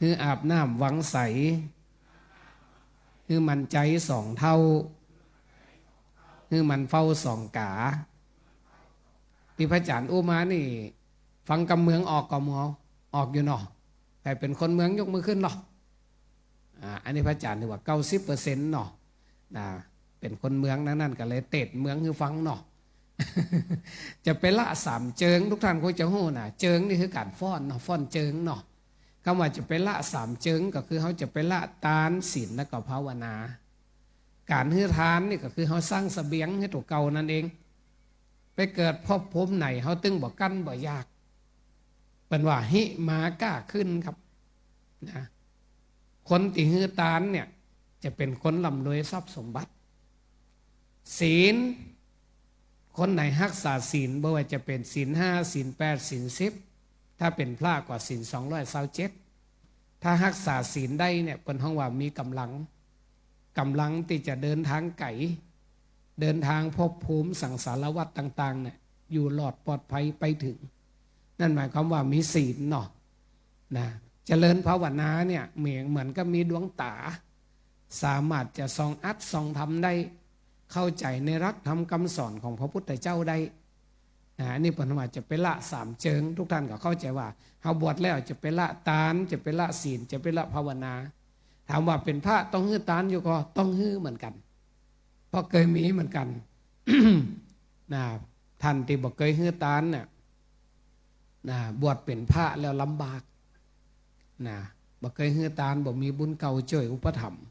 หื้ออาบน้ำวังใส หื้อหมั่นใจ๋สองเถ้า หื้อหมั่นเฝ้าสองกา ตี้พระอาจ๋ารย์อู้มานี่ ฟังกำเมืองออกก่อ หมู่เฮา ออกอยู่เนาะ ใผเป๋นคนเมืองยกมือขึ้นเนาะ อ่า อันนี้พระอาจ๋ารย์ถือว่าเก้าสิบเปอร์เซ็นต์เนาะ นะ เป๋นคนเมืองดังนั้นก็เลยเตศน์เมืองหื้อฟังเนาะ จะไปละสามเจิง ทุกท่านคงจะฮู้นะ เจิงนี่คือก๋านฟ้อนเนาะ ฟ้อนเจิงเนาะ กำว่าจะไปละสามเจิงก็คือเฮาจะไปละตาน ศีล แล้วก็ภาวนา ก๋านหื้อตานนี่ก็คือเฮาสร้างเสบียงหื้อตั๋วเก่านั่นเอง ไปเกิดภพภูมิไหนเฮาตึงบ่กั้นบ่อยาก เปิ้นว่าหิมาก้าขึ้นครับ นะ คนตี้หื้อตานเนี่ย จะเป๋นคนร่ำรวยทรัพย์สมบัติ ศีล คนไหนฮักษาศีล บ่ว่าจะเป๋นศีลห้า ศีลแปด ศีลสิบ ถ้าเป๋นพระก็ศีลสองร้อยซาวเจ็ด ถ้าฮักษาศีลได้เนี่ย เปิ้นฮ้องว่ามีก๋ำลัง ก๋ำลังตี้จะเดินตางไก๋ เดินตางภพภูมิสังสารวัฏต่างๆ เนี่ย อยู่รอดปลอดภัยไปเถิง นั่นหมายความว่ามีศีลเนาะ นะ เจริญภาวนาเนี่ย เหมือน เหมือนกับมีดวงต๋า สามารถจะส่องอัตถ์ส่องธรรมได้ เข้าใจ๋ในหลักธรรมกำสอนของพระพุทธเจ้าได้ นะ อันนี้เปิ้นว่าจะไปละสามเจิง ทุกท่านก็เข้าใจ๋ว่า เฮาบวชแล้วจะไปละตาน จะไปละศีล จะไปละภาวนา ถามว่าเป๋นพระต้องหื้อตานอยู่ก่อ ต้องหื้อเหมือนกั๋น เพราะเกยมีเหมือนกั๋น นะ ท่านตี้บ่เกยหื้อตานเนี่ย นะ บวชเป๋นพระแล้วลำบาก นะ บ่เกยหื้อตาน บ่มีบุญเก่าจ้วยอุปถัมภ์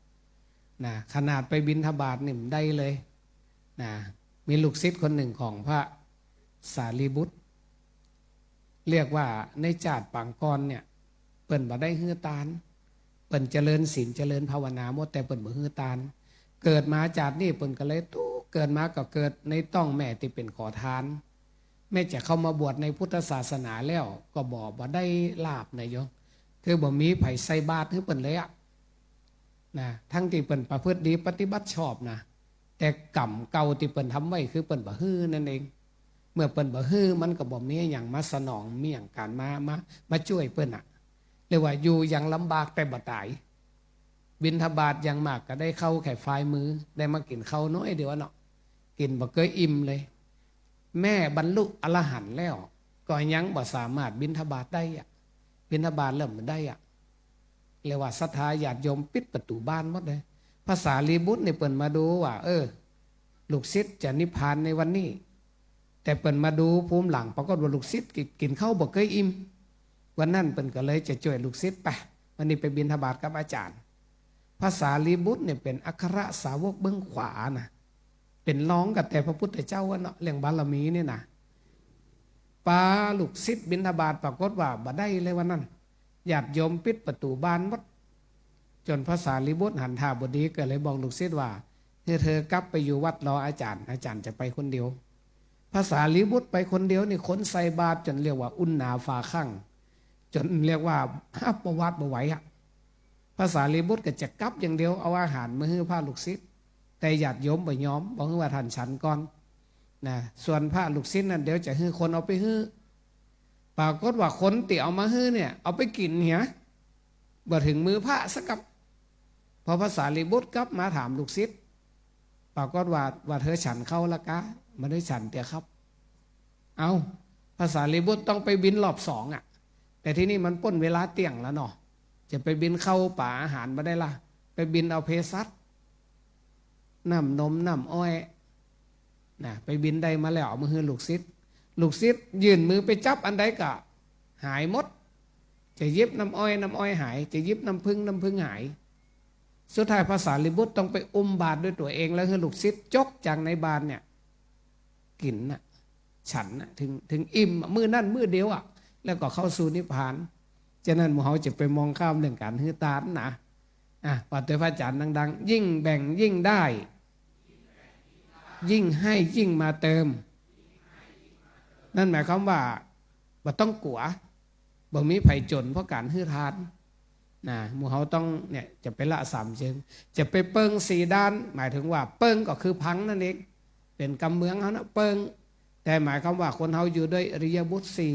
นะ ขนาดไปบิณฑบาตนี่บ่ได้เลย นะ มีลูกศิษย์คนนึ่งของพระสารีบุตร เรียกว่าในจาติปางก่อนเนี่ย เปิ้นบ่ได้หื้อตาน เปิ้นเจริญศีลเจริญภาวนาหมด แต่เปิ้นบ่หื้อตาน เกิดมาจาตินี้เปิ้นก็เลยตุ๊กข์ เกิดมาก็เกิดในต๊องแม่ตี้เป๋นขอตาน แม้จะเข้ามาบวชในพุทธศาสนาแล้วก็บ่ บ่ได้ลาภนะโยม คือบ่มีใผใส่บาตรหื้อเปิ้นเลยอะ นะ ตึงตี้เปิ้นประพฤติดีปฏิบัติชอบนะ แต่กรรมเก่าตี้เปิ้นทำไว้คือเปิ้นบ่หื้อนั่นเอง เมื่อเปิ้นบ่หื้อมันก็บ่มีอะหยังมาสนอง มีอะหยังก๋านมา มา มาจ้วยเปิ้นอะ เรียกว่าอยู่อย่างลำบากแต่บ่ต๋าย บิณฑบาตอย่างมากก็ได้ข้าวแค่ฝ่ายมือ ได้มากิ๋นข้าวน้อยเดียวเนาะ กิ๋นบ่เกยอิ่มเลย แม้บรรลุอรหันต์แล้ว ก็ยังบ่สามารถบิณฑบาตได้อะ บิณฑบาตเริ่มบ่ได้อะ เรียกว่าศรัทธาญาติโยมปิดประตู๋บ้านหมดเลย พระสารีบุตรนี่เปิ้นมาดูว่า เออ ลูกศิษย์จะนิพพานในวันนี้ แต่เปิ้นมาดูภูมิหลัง ปรากฏว่าลูกศิษย์กิ๋น กิ๋นข้าวบ่เกยอิ่ม วันนั้นเปิ้นก็เลยจะจ้วยลูกศิษย์ ไป วันนี้ไปบิณฑบาตกับอาจ๋ารย์ พระสารีบุตรเนี่ยเป๋นอัครสาวกเบื้องขวานะ เป๋นรองกับแต่พระพุทธเจ้าอะเนาะ เรื่องบารมีนี่นะ ปาลูกศิษย์บิณฑบาต ปรากฏว่าบ่ได้เลยวันนั้น ญาติโยมปิดประตู๋บ้านหมด จ๋นพระสารีบุตรหันท่าบ่ดี ก็เลยบอกลูกศิษย์ว่า หื้อเธอกลับไปอยู่วัดรออาจ๋ารย์ อาจ๋ารย์จะไปคนเดียว พระสารีบุตรไปคนเดียวนี่ คนใส่บาตรจ๋นเรียกว่าอุ่นหนาฝาคั่ง จ๋นเรียกว่าฮับบ่หวาดบ่ไหวอะ พระสารีบุตรก็จะกลับอย่างเดียว เอาอาหารมาหื้อพระลูกศิษย์ แต่ญาติโยมบ่ยอม บอกว่าท่านฉันก่อน นะ ส่วนพระลูกศิษย์นั่นเดี๋ยวจะหื้อคนเอาไปหื้อ ปรากฏว่าคนตี้เอามาหื้อเนี่ย เอาไปกิ๋นเหีย บ่เถิงมือพระสักกับ พอพระสารีบุตรกลับมาถามลูกศิษย์ ปรากฏว่า ว่าเธอฉันข้าวละกา บ่ได้ฉันเตื้อครับ เอ้า พระสารีบุตรต้องไปบิณรอบสองอะ แต่ทีนี้มันป้นเวลาเตี้ยงแล้วเนาะ จะไปบิณข้าวป๋าอาหารบ่ได้ละ ไปบิณเอาเภสัช น้ำนมน้ำอ้อย นะ ไปบิณได้มาแล้ว เอามาหื้อลูกศิษย์ ลูกศิษย์ยื่นมือไปจับอันใดก็หายหมด จะหยิบน้ำอ้อย น้ำอ้อยหาย จะหยิบน้ำผึ้ง น้ำผึ้งหาย สุดท้ายพระสารีบุตรต้องไปอุ้มบาตรด้วยตั๋วเอง แล้วหื้อลูกศิษย์จกจากในบาตรเนี่ย กิ๋นน่ะ ฉันน่ะ เถิง เถิงอิ่มอะ มื้อนั้นมื้อเดียวอะ แล้วก็เข้าสู่นิพพาน ฉะนั้นหมู่เฮาจะไปมองข้ามเรื่องก๋านหื้อตานนะ อ่ะ ว่าตวยพระอาจ๋ารย์ดังๆ ยิ่งแบ่งยิ่งได้ ยิ่งให้ยิ่งมาเติม นั่นหมายความว่า บ่ต้องกั๋ว บ่มีใผจ๋นเพราะก๋านหื้อตาน นะ หมู่เฮาต้อง เนี่ย จะไปละสามเจิง จะไปเปิงสี่ด้าน หมายถึงว่าเปิงก็คือพังนั่นเอง เป๋นกำเมืองเฮานะ เปิง แต่หมายความว่าคนเฮาอยู่ด้วยอิริยาบถสี่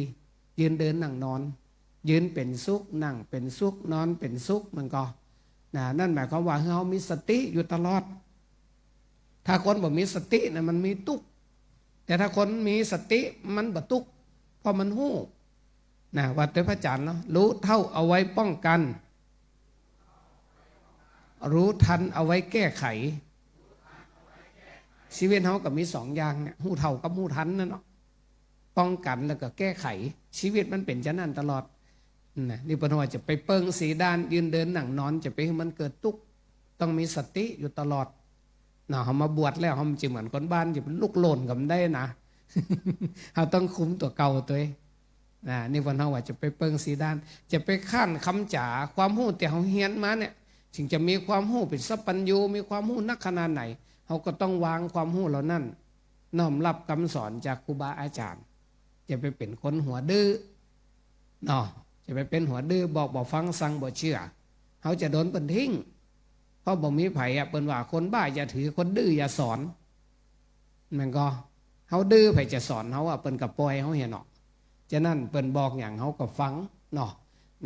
ยืนเดินนั่งนอน ยืนเป๋นสุข นั่งเป๋นสุข นอนเป๋นสุข มันก็ นะ นั่นหมายความว่าหื้อเฮามีสติอยู่ตลอด ถ้าคนบ่มีสตินะมันมีตุ๊กข์ แต่ถ้าคนมีสติมันบ่ตุ๊กข์ เพราะมันฮู้ นะ ว่าตวยพระอาจ๋ารย์เนาะ รู้เท่าเอาไว้ป้องกัน รู้ทันเอาไว้แก้ไข ชีวิตเฮาก็มีสองอย่างเนี่ย ฮู้เท่ากับฮู้ทันนั่นเนาะ ป้องกันแล้วก็แก้ไข ชีวิตมันเป๋นจะนั้นตลอด นะ นี่เปิ้นว่าจะไปเปิงสี่ด้าน ยืนเดินนั่งนอน จะไปหื้อมันเกิดตุ๊กข์ ต้องมีสติอยู่ตลอด เนาะ เฮามาบวชแล้ว เฮาบ่เหมือนคนบ้าน จะไปลุกโลนก็บ่ได้นะ เฮาต้องคุมตั๋วเก่าตวย นะ นี่เปิ้นว่าจะไปเปิงสี่ด้าน จะไปค้านคำจ๋า ความฮู้ตี้เฮาเฮียนมาเนี่ย เถิงจะมีความฮู้เป๋นสัพพัญญู มีความฮู้นักขนาดไหน เฮาก็ต้องวางความฮู้เหล่านั้น น้อมรับกำสอนจากครูบาอาจ๋ารย์ จะไปเป๋นคนหัวดื้อ เนาะ จะไปเป๋นหัวดื้อ บอกบ่ฟัง สั่งบ่เจื้อ เฮาจะโดนเปิ้นทิ้ง เพราะบ่มีใผอะ เปิ้นว่าคนบ้าอย่าถือ คนดื้ออย่าสอน แม่นก่อ เฮาดื้อ ใผจะสอนเฮาอะ เปิ้นก็ป่อยเฮาเหียเนาะ ฉะนั้นเปิ้นบอกหยังเฮาก็ฟังเนาะ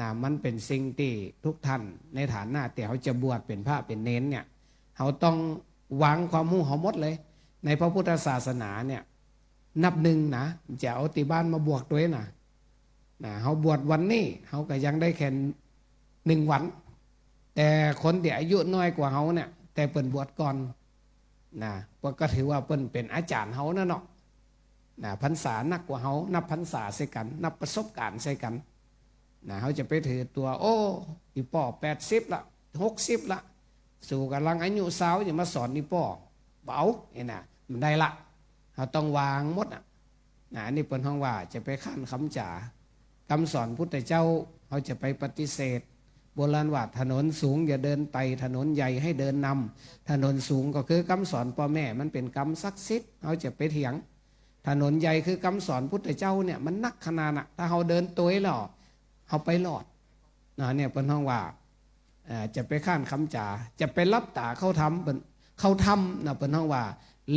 นะ มันเป๋นสิ่งตี้ทุกท่านในฐานะตี้เฮาจะบวชเป๋นพระเป๋นเณรเนี่ย เฮาต้องวางความฮู้เฮาหมดเลย ในพระพุทธศาสนาเนี่ย นับหนึ่งนะ จะเอาตี้บ้านมาบวกตวยนะ นะ เฮาบวชวันนี้ เฮาก็ยังได้แค่หนึ่งวัน แต่คนตี้อายุน้อยกว่าเฮาเนี่ย แต่เปิ้นบวชก่อน นะ เปิ้นก็ถือว่าเปิ้นเป๋นอาจ๋ารย์เฮานะเนาะ นะ พรรษานักกว่าเฮา นับพรรษาใส่กั๋น นับประสบการณ์ใส่กั๋น นะ เฮาจะไปถือตั๋ว โอ้ อี่ป้อแปดสิบละ หกสิบละ สูก๋ำลังอายุซาว จะมาสอนอี่ป้อ บ่เอา เอ้ยนะ บ่ได้ละ เฮาต้องวางหมดอะ นะ อันนี้เปิ้นฮ้องว่าจะไปค้านคำจ๋า กำสอนพุทธเจ้า เฮาจะไปปฏิเสธ โบราณว่า ถนนสูงอย่าเดินไต่ ถนนใหญ่ให้เดินนำ ถนนสูงก็คือกำสอนป้อแม่ มันเป๋นกำศักดิ์สิทธิ์ เฮาจะไปเถียง ถนนใหญ่คือกำสอนพุทธเจ้าเนี่ย มันนักขนาดน่ะ ถ้าเฮาเดินตวยแล้ว เฮาไปรอด นะ เนี่ยเปิ้นฮ้องว่า เอ่อ จะไปค้านคำจ๋า จะไปหลับต๋าเข้าธรรม เปิ้น เข้าธรรมนะ เปิ้นฮ้องว่า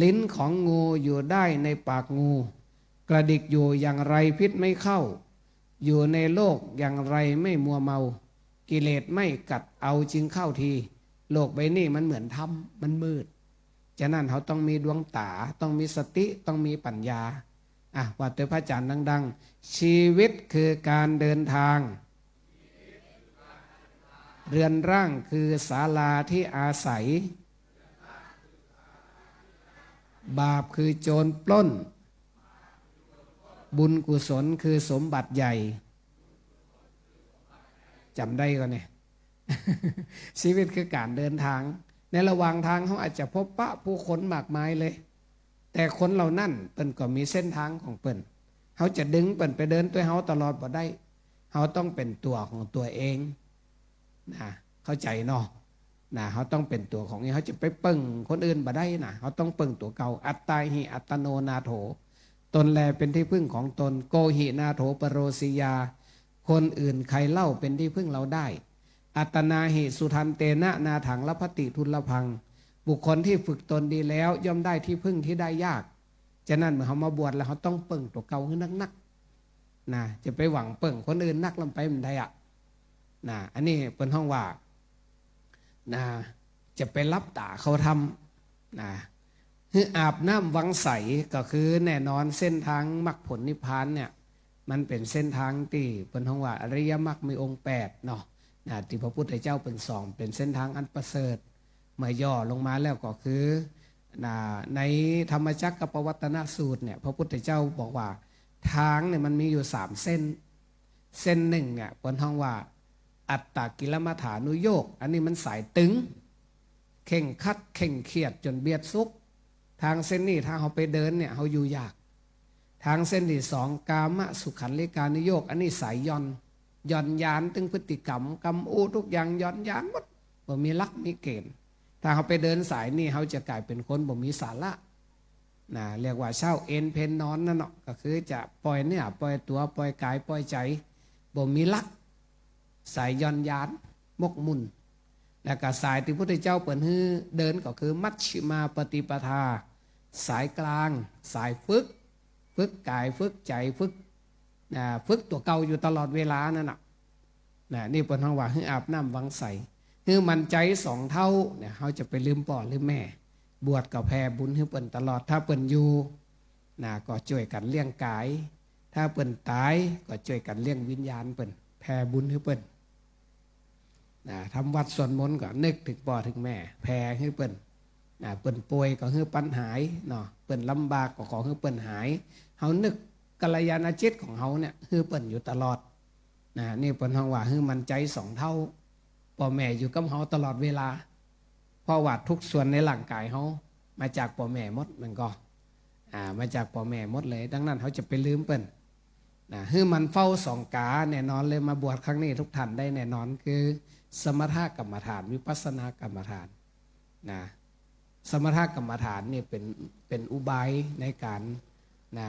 ลิ้นของงูอยู่ได้ในปากงู กระดิกอยู่อย่างไรพิษไม่เข้า อยู่ในโลกอย่างไรไม่มัวเมา กิเลสไม่กัดเอาจึงเข้าที โลกใบนี้มันเหมือนถ้ำ มันมืด ฉะนั้นเฮาต้องมีดวงต๋า ต้องมีสติ ต้องมีปั๋ญญา อ่ะ ว่าตวยพระอาจ๋ารย์ดังๆ ชีวิตคือการเดินทาง เรือนร่างคือศาลาที่อาศัย บาปคือโจรปล้น บุญกุศลคือสมบัติใหญ่ จ๋ำได้ก่อเนี่ย ชีวิตคือก๋านเดินทาง ในระหว่างทางเฮาอาจจะพบปะผู้คนมากมายเลย แต่คนเหล่านั้นเปิ้นก็มีเส้นทางของเปิ้น เฮาจะดึงเปิ้นไปเดินตวยเฮาตลอดบ่ได้ เฮาต้องเป๋นตั๋วของตั๋วเอง นะ เข้าใจ๋เนาะ นะ เฮาต้องเป๋นตั๋วของเอง เฮาจะไปเปิ้งคนอื่นบ่ได้นะ เฮาต้องเปิ้งตั๋วเก่า อัตตาหิอัตโตนาโถ ตนแลเป็นที่พึ่งของตน โกหินาโถปโรสียา คนอื่นใครเล่าเป็นที่พึ่งเราได้ อัตตานาหิสุทันเตนะนาถังลัพพติทุลลพัง บุคคลที่ฝึกตนดีแล้วย่อมได้ที่พึ่งที่ได้ยาก ฉะนั้นเมื่อเฮามาบวชแล้วเฮาต้องเปิ้งตั๋วเก่าหื้อนักๆ นะ จะไปหวังเปิ้งคนอื่นนักลำไปบ่ได้อะ นะ อันนี้เปิ้นฮ้องว่า นะ จะไปหลับต๋าเข้าธรรม นะ หื้ออาบน้ำวังใส ก็คือแน่นอนเส้นทางมรรคผลนิพพานเนี่ย มันเป๋นเส้นทางตี้เปิ้นฮ้องว่าอริยมรรคมีองค์แปดเนาะ นะ ตี้พระพุทธเจ้าเปิ้นสอน เป๋นเส้นทางอันประเสริฐ เมื่อย่อลงมาแล้วก็คือ นะ ในธรรมจักรกัปปวัตตนสูตรเนี่ย พระพุทธเจ้าบอกว่า ทางเนี่ยมันมีอยู่สามเส้น เส้นหนึ่งเนี่ยเปิ้นฮ้องว่า อัตตกิลมัฏฐานุโยค อันนี้มันสายตึง เคร่งครัด เคร่งเครียดจ๋นเบียดสุข ทางเส้นนี้ถ้าเฮาไปเดินเนี่ย เฮาอยู่ยาก ทางเส้นตี้สอง กามสุขัลลิกานุโยค อันนี้สายหย่อน หย่อนหยานตึงพฤติกรรม กำอู้ทุกอย่างหย่อนหยานหมด บ่มีหลักมีเก๋ณฑ์ ถ้าเฮาไปเดินสายนี้ เฮาจะก๋ายเป๋นคนบ่มีสาระ นะ เรียกว่าเช้าเอนเพลนนอนนั่นเนาะ ก็คือจะป่อยเนื้อป่อยตั๋ว ป่อยก๋ายป่อยใจ๋ บ่มีหลัก สายหย่อนหยาน หมกมุ่น แล้วก็สายตี้พุทธเจ้าเปิ้นหื้อเดินก็คือมัชฌิมาปฏิปทา สายกลาง สายฝึก ฝึกก๋าย ฝึกใจ๋ ฝึก อ่า ฝึกตั๋วเก่าอยู่ตลอดเวลานั่นน่ะ นะ นี่เปิ้นฮ้องว่าหื้ออาบน้ำวังใส หื้อหมั่นใจ๋สองเต้า เนี่ย เฮาจะไปลืมป้อลืมแม่ บวชก็แผ่บุญหื้อเปิ้นตลอด ถ้าเปิ้นอยู่ นะ ก็จ้วยกั๋นเลี้ยงก๋าย ถ้าเปิ้นต๋ายก็จ้วยกั๋นเลี้ยงวิญญาณเปิ้น แผ่บุญหื้อเปิ้น นะ ทำวัตรสวดมนต์ก็นึกเถิงป้อเถิงแม่ แผ่หื้อเปิ้น นะ เปิ้นป่วยก็หื้อปันหายเนาะ เปิ้นลำบากก็ขอหื้อเปิ้นหาย เฮานึกกัลยาณจิตของเฮาเนี่ย หื้อเปิ้นอยู่ตลอด นะ นี่เปิ้นฮ้องว่าหื้อหมั่นใจ๋สองเต้า ป้อแม่อยู่กับเฮาตลอดเวลา เพราะว่าทุกส่วนในร่างก๋ายเฮามาจากป้อแม่หมด มันก็ อ่า มาจากป้อแม่หมดเลย ดังนั้นเฮาจะไปลืมเปิ้น นะ หื้อหมั่นเฝ้าสองก๋า แน่นอนเลย มาบวชครั้งนี้ทุกท่านได้แน่นอน คือสมถกรรมฐาน วิปัสสนากรรมฐาน นะ สมถกรรมฐานนี่เป๋น เป๋นอุบายในก๋าน นะ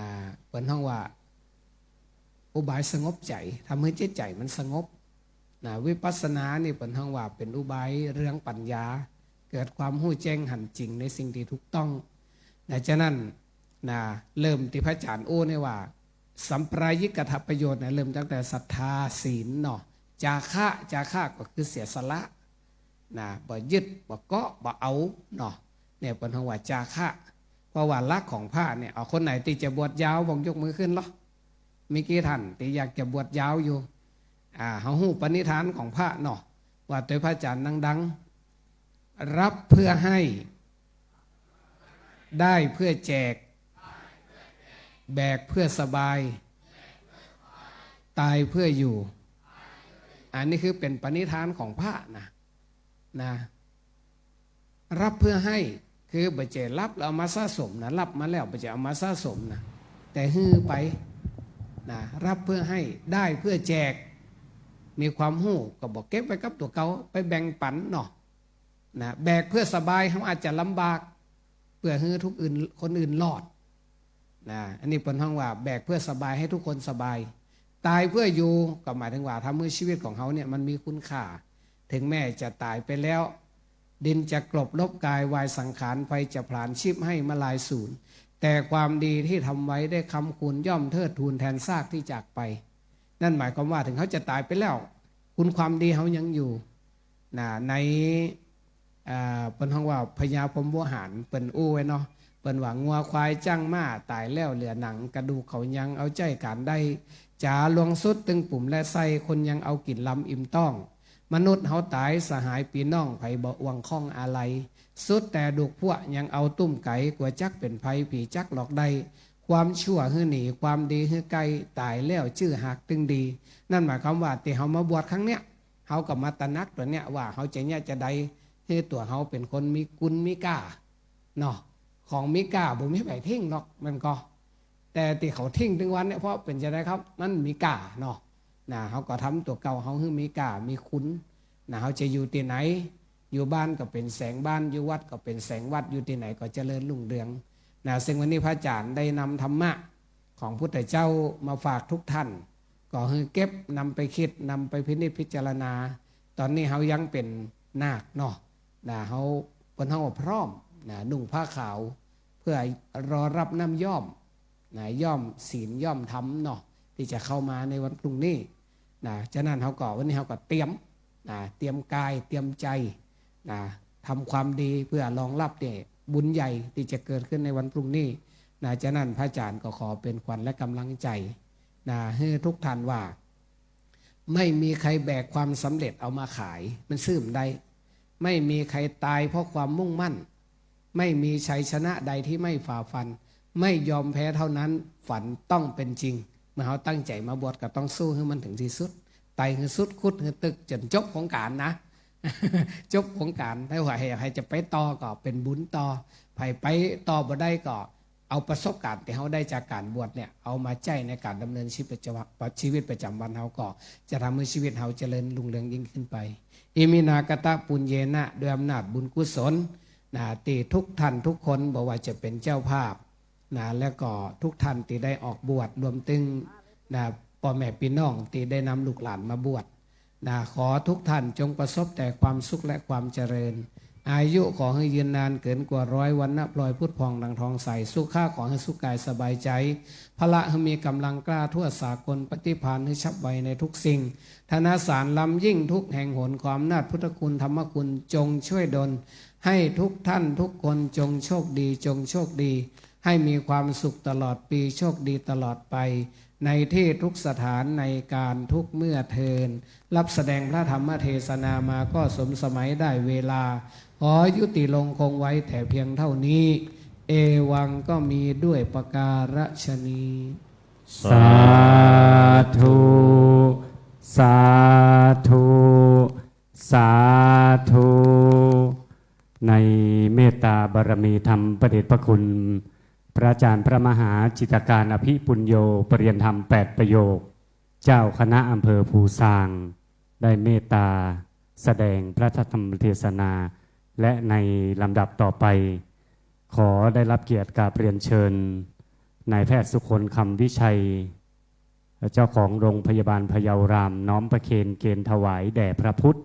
เปิ้นฮ้องว่า อุบายสงบใจ๋ ทำหื้อจิตใจ๋มันสงบ นะ วิปัสสนานี่เปิ้นฮ้องว่าเป๋นอุบายเรื่องปั๋ญญา เกิดความฮู้แจ้งหันจริงในสิ่งตี้ถูกต้อง นะ ฉะนั้น นะ เริ่มตี้พระอาจ๋ารย์อู้นี่ว่า สัมปรายิกัตถประโยชน์เนี่ย เริ่มตั้งแต่ศรัทธา ศีลเนาะ จาคะ จาคะก็คือเสียสละ นะ บ่ยึด บ่เกาะ บ่เอาเนาะ เนี่ยเปิ้นฮ้องว่าจาคะ เพราะว่าหลักของพระเนี่ย เอาคนไหนตี้จะบวชยาวบ้างยกมือขึ้นลอ มีกี่ท่านตี้อยากจะบวชยาวอยู่ อ่า เฮาฮู้ปณิธานของพระเนาะ ว่าโตยพระอาจ๋ารย์ดังๆ รับเพื่อให้ ได้เพื่อแจก แบกเพื่อสบาย ตายเพื่ออยู่ อันนี้คือเป๋นปณิธานของพระนะ นะ รับเพื่อให้ คือบ่ใจ้รับแล้วเอามาสะสมนะ รับมาแล้วบ่ใจ้เอามาสะสมนะ แต่หื้อไปนะ รับเพื่อให้ ได้เพื่อแจก มีความฮู้ก็บ่เก็บไว้กับตั๋วเก่า ไปแบ่งปั๋นเนาะ นะ แบกเพื่อสบาย เฮาอาจจะลำบาก เปื้อหื้อทุกคนอื่น คนอื่นรอด นะ อันนี้เปิ้นฮ้องว่าแบกเพื่อสบาย หื้อทุกคนสบาย ตายเพื่ออยู่ ก็หมายถึงว่าทำหื้อชีวิตของเฮาเนี่ยมันมีคุณค่า ถึงแม้จะต๋ายไปแล้ว ดินจะกลบลบกาย วายสังขาร ไฟจะผลาญชีพให้มลายสูญ แต่ความดีที่ทำไว้ได้ค้ำคูณ ย่อมเทิดทูนแทนซากที่จากไป นั่นหมายความว่าถึงเฮาจะต๋ายไปแล้ว คุณความดีเฮายังอยู่ นะ ใน อ่า เปิ้นฮ้องว่าพญาพรหมโวหาร เปิ้นอู้ไว้เนาะ เปิ้นว่างัวควายจ๊างม้าต๋ายแล้วเหลือหนัง กระดูกเขายังเอาใจ๊ก๋านได้ จ๋าหลวงสุดตึงปุ๋มและไส้ คนยังเอากิ๋นลำอิ่มต๊อง มนุษย์เฮาต๋ายสหายปี้น้อง ใผบ่อ่วงข้องอาลัย สุดแต่ดูกพวกยังเอาตุ้มไก๋ กั๋วจักเป๋นภัย ผีจักหลอกได้ ความชั่วหื้อหนี ความดีหื้อใก้ ต๋ายแล้วจื้อหากตึงดี นั่นหมายความว่าตี้เฮามาบวชครั้งเนี้ย เฮาก็มาตระหนักตั๋วเนี้ยว่าเฮาจะเยียะจาใด หื้อตั๋วเฮาเป๋นคนมีกุณมีก้าเนาะ ของมีก้าบ่มีใผทิ้งหรอก มันก็ แต่ตี้เขาทิ้งตึงวันเนี้ย เพราะเป๋นจาใดครับ มันมีก้าเนาะ นะ เฮาก็ทำตั๋วเก่าเฮาหื้อมีก้า มีคุณ นะ เฮาจะอยู่ตี้ไหน อยู่บ้านก็เป๋นแสงบ้าน อยู่วัดก็เป๋นแสงวัด อยู่ตี้ไหนก็เจริญรุ่งเรือง นะ ซึ่งวันนี้พระอาจ๋ารย์ได้นำธรรมะของพุทธเจ้ามาฝากทุกท่าน ก็หื้อเก็บนำไปคิด นำไปพินิจพิจารณา ต๋อนนี้เฮายังเป๋นนาคเนาะ นะ เฮา เปิ้นฮ้องว่าพร้อม นะ นุ่งผ้าขาว เพื่อรอรับน้ำย้อม นะ ย้อมศีลย้อมธรรมเนาะ ตี้จะเข้ามาในวันพรุ่งนี้ นะ ฉะนั้นเฮาก็ วันนี้เฮาก็เตรียม นะ เตรียมกาย เตรียมใจ๋ นะ ทำความดีเพื่อรองรับเนี่ยบุญใหญ่ตี้จะเกิดขึ้นในวันพรุ่งนี้ นะ ฉะนั้นพระอาจ๋ารย์ก็ขอเป๋นขวัญและก๋ำลังใจ๋ นะ หื้อทุกท่านว่า ไม่มีใครแบกความสำเร็จเอามาขาย มันซื้อบ่ได้ ไม่มีใครตายเพราะความมุ่งมั่น ไม่มีชัยชนะใดที่ไม่ฝ่าฟัน ไม่ยอมแพ้เท่านั้น ฝันต้องเป็นจริง เมื่อเฮาตั้งใจ๋มาบวชก็ต้องสู้หื้อมันถึงตี้สุด ไต่หื้อสุด ขุดหื้อตึกจ๋นจบโครงก๋านนะ จบโครงก๋าน ถ้าว่าใผ ใผจะไปต่อก็เป๋นบุญต่อ ใผไปต่อบ่ได้ก็ เอาประสบก๋ารณ์ตี้เฮาได้จากก๋านบวชเนี่ย เอามาใจ๊ในก๋านดำเนินชีวิตประจ๋ำ ชีวิตประจ๋ำวันเฮา ก็จะทำหื้อชีวิตเฮาเจริญรุ่งเรืองยิ่งขึ้นไป อิมินา กตปุญเญนะ ด้วยอำนาจบุญกุศล นะ ตี้ทุกท่านทุกคน บ่ว่าจะเป๋นเจ้าภาพ นะ แล้วก็ทุกท่านตี้ได้ออกบวช รวมตึง นะ ป้อแม่ปี้น้องตี้ได้นำลูกหลานมาบวช นะ ขอทุกท่านจงประสบแต่ความสุขและความเจริญ อายุขอหื้อยืนนานเกินกว่าร้อย วรรณะพลอยผุดผ่องดังทองใส สุขะขอหื้อสุขกายสบายใจ๋ พละหื้อมีก๋ำลังกล้าทั่วสากล ปฏิภาณหื้อฉับไวในทุกสิ่ง ธนสารล้ำยิ่งทุกแห่งหน ขออำนาจพุทธคุณธรรมคุณจงช่วยดล ให้ทุกท่านทุกคนจงโชคดี จงโชคดี ให้มีความสุขตลอดปี โชคดีตลอดไป ในที่ทุกสถาน ในการทุกเมื่อเทอญ รับแสดงพระธรรมเทศนามาก็สมสมัยได้เวลา ขอยุติลงคงไว้แต่เพียงเท่านี้ เอวังก็มีด้วยประการฉะนี้ สาธุ สาธุ สาธุ ในเมตตาบารมีธรรมพระเดชพระคุณ พระอาจารย์พระมหาจิตการอภิปุญโญ ปริญญาธรรมแปดประโยค เจ้าคณะอำเภอภูซาง ได้เมตตาแสดงพระธรรมเทศนา และในลำดับต่อไป ขอได้รับเกียรติกราบเรียนเชิญ นายแพทย์สุคน คำวิชัย เจ้าของโรงพยาบาลพะเยาราม น้อมประเคนเกณฑ์ถวายแด่พระพุทธ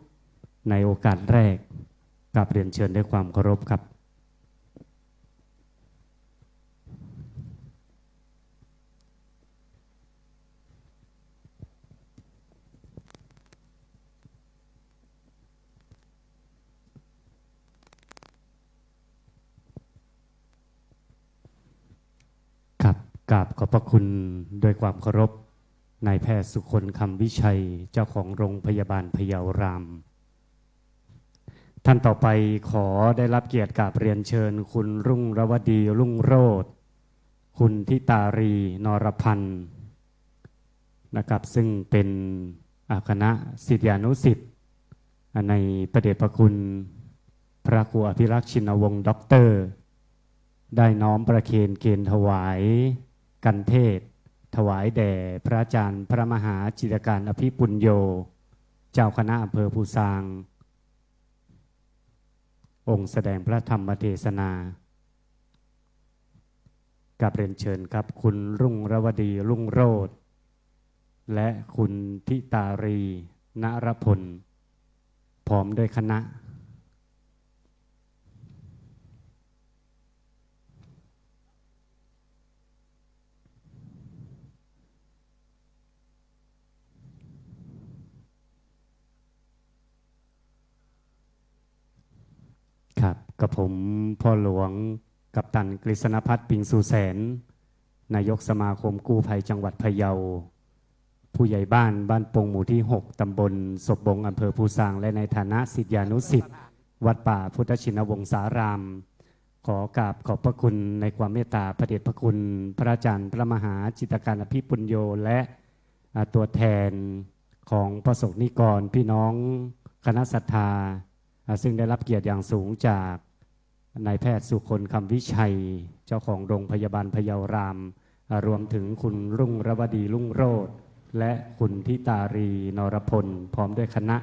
ในโอกาสแรก กราบเรียนเชิญด้วยความเคารพครับ ครับ กราบขอบพระคุณด้วยความเคารพ นายแพทย์สุคน คำวิชัย เจ้าของโรงพยาบาลพะเยาราม ท่านต่อไปขอได้รับเกียรติกราบเรียนเชิญคุณรุ่งรวดี รุ่งโรจน์ คุณธิตารี นรพันธ์ นะครับ ซึ่งเป็น อ่า คณะศิษยานุศิษย์ อ่า ในพระเดชพระคุณพระครูอภิรักษ์ ชินวงศ์ ด็อกเตอร์ ได้น้อมประเคนเกณฑ์ถวายคันเทศน์ ถวายแด่พระอาจารย์พระมหาจิตการอภิปุญโญ เจ้าคณะอำเภอภูซาง องค์แสดงพระธรรมเทศนา กราบเรียนเชิญครับ คุณรุ่งรวดี รุ่งโรจน์ และคุณธิตารี นรพล พร้อมด้วยคณะ ครับ กับผมพ่อหลวงกัปตันกฤษณพัฒน์ ปิงสุแสน นายกสมาคมกู้ภัยจังหวัดพะเยา ผู้ใหญ่บ้านบ้านปงหมู่ที่หก ตำบลศพบง อำเภอภูซาง และในฐานะศิษยานุศิษย์วัดป่าพุทธชินวงศาราม ขอกราบขอบพระคุณในความเมตตาพระเดชพระคุณพระอาจารย์พระมหาจิตการอภิปุญโญ และ อ่า ตัวแทนของพระสงฆ์นิกร พี่น้องคณะศรัทธา อ่า ซึ่งได้รับเกียรติอย่างสูงจากนายแพทย์สุคน คำวิชัย เจ้าของโรงพยาบาลพะเยาราม อ่า รวมถึงคุณรุ่งรวดี รุ่งโรจน์ และคุณธิตารี นรพล พร้อมด้วยคณะ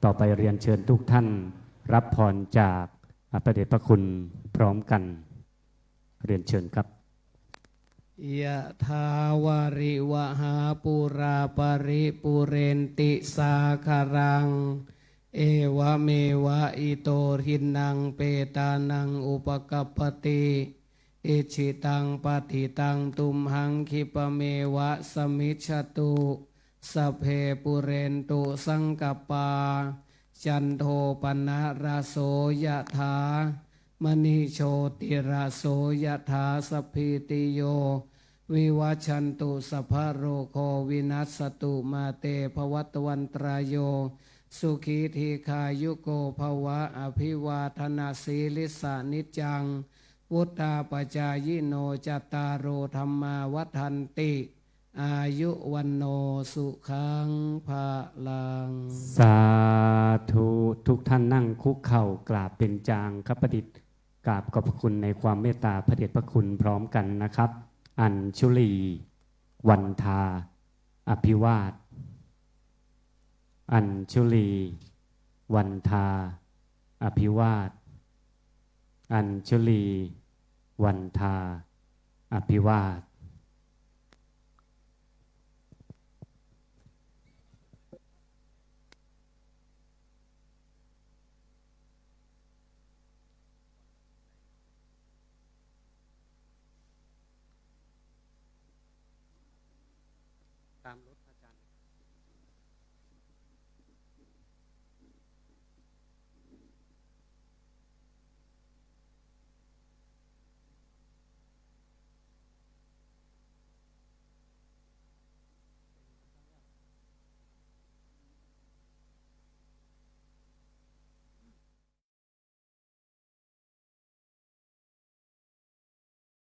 ต่อไปเรียนเชิญทุกท่านรับพรจาก อ่า พระเดชพระคุณพร้อมกัน เรียนเชิญครับ ยะถาวาริวหาปูราปะริปูเรนติสาคะรัง เอวะเมวะอิโตทินนังเปตานังอุปะกัปปติ อิจฉิตังปัตถิตังตุมหังคิปะเมวะสะมิชฌะตุ สัพเพปูเรนตุสังกัปปา จันโทปะนะระโสยะถา มะณิโชติระโสยะถา สัพพีติโย วิวัชชันตุ สัพพะโรโควินัสสะตุ มาเตภวัตวันตรายโย สุขีทีฆายุโกภวะ อภิวาทะนะสีลิสสะนิจจัง วุฑาปะจายิโน จัตตาโรธัมมาวัฑฒันติ อายุวัณโณสุขังพะลัง สาธุ ทุกท่านนั่งคุกเข่ากราบเบญจางคประดิษฐ์ กราบขอบพระคุณในความเมตตาพระเดชพระคุณพร้อมกันนะครับ อัญชุลี วันทา อภิวาท อัญชุลี วันทา อภิวาท อัญชุลี วันทา อภิวาท ตามรถพระอาจารย์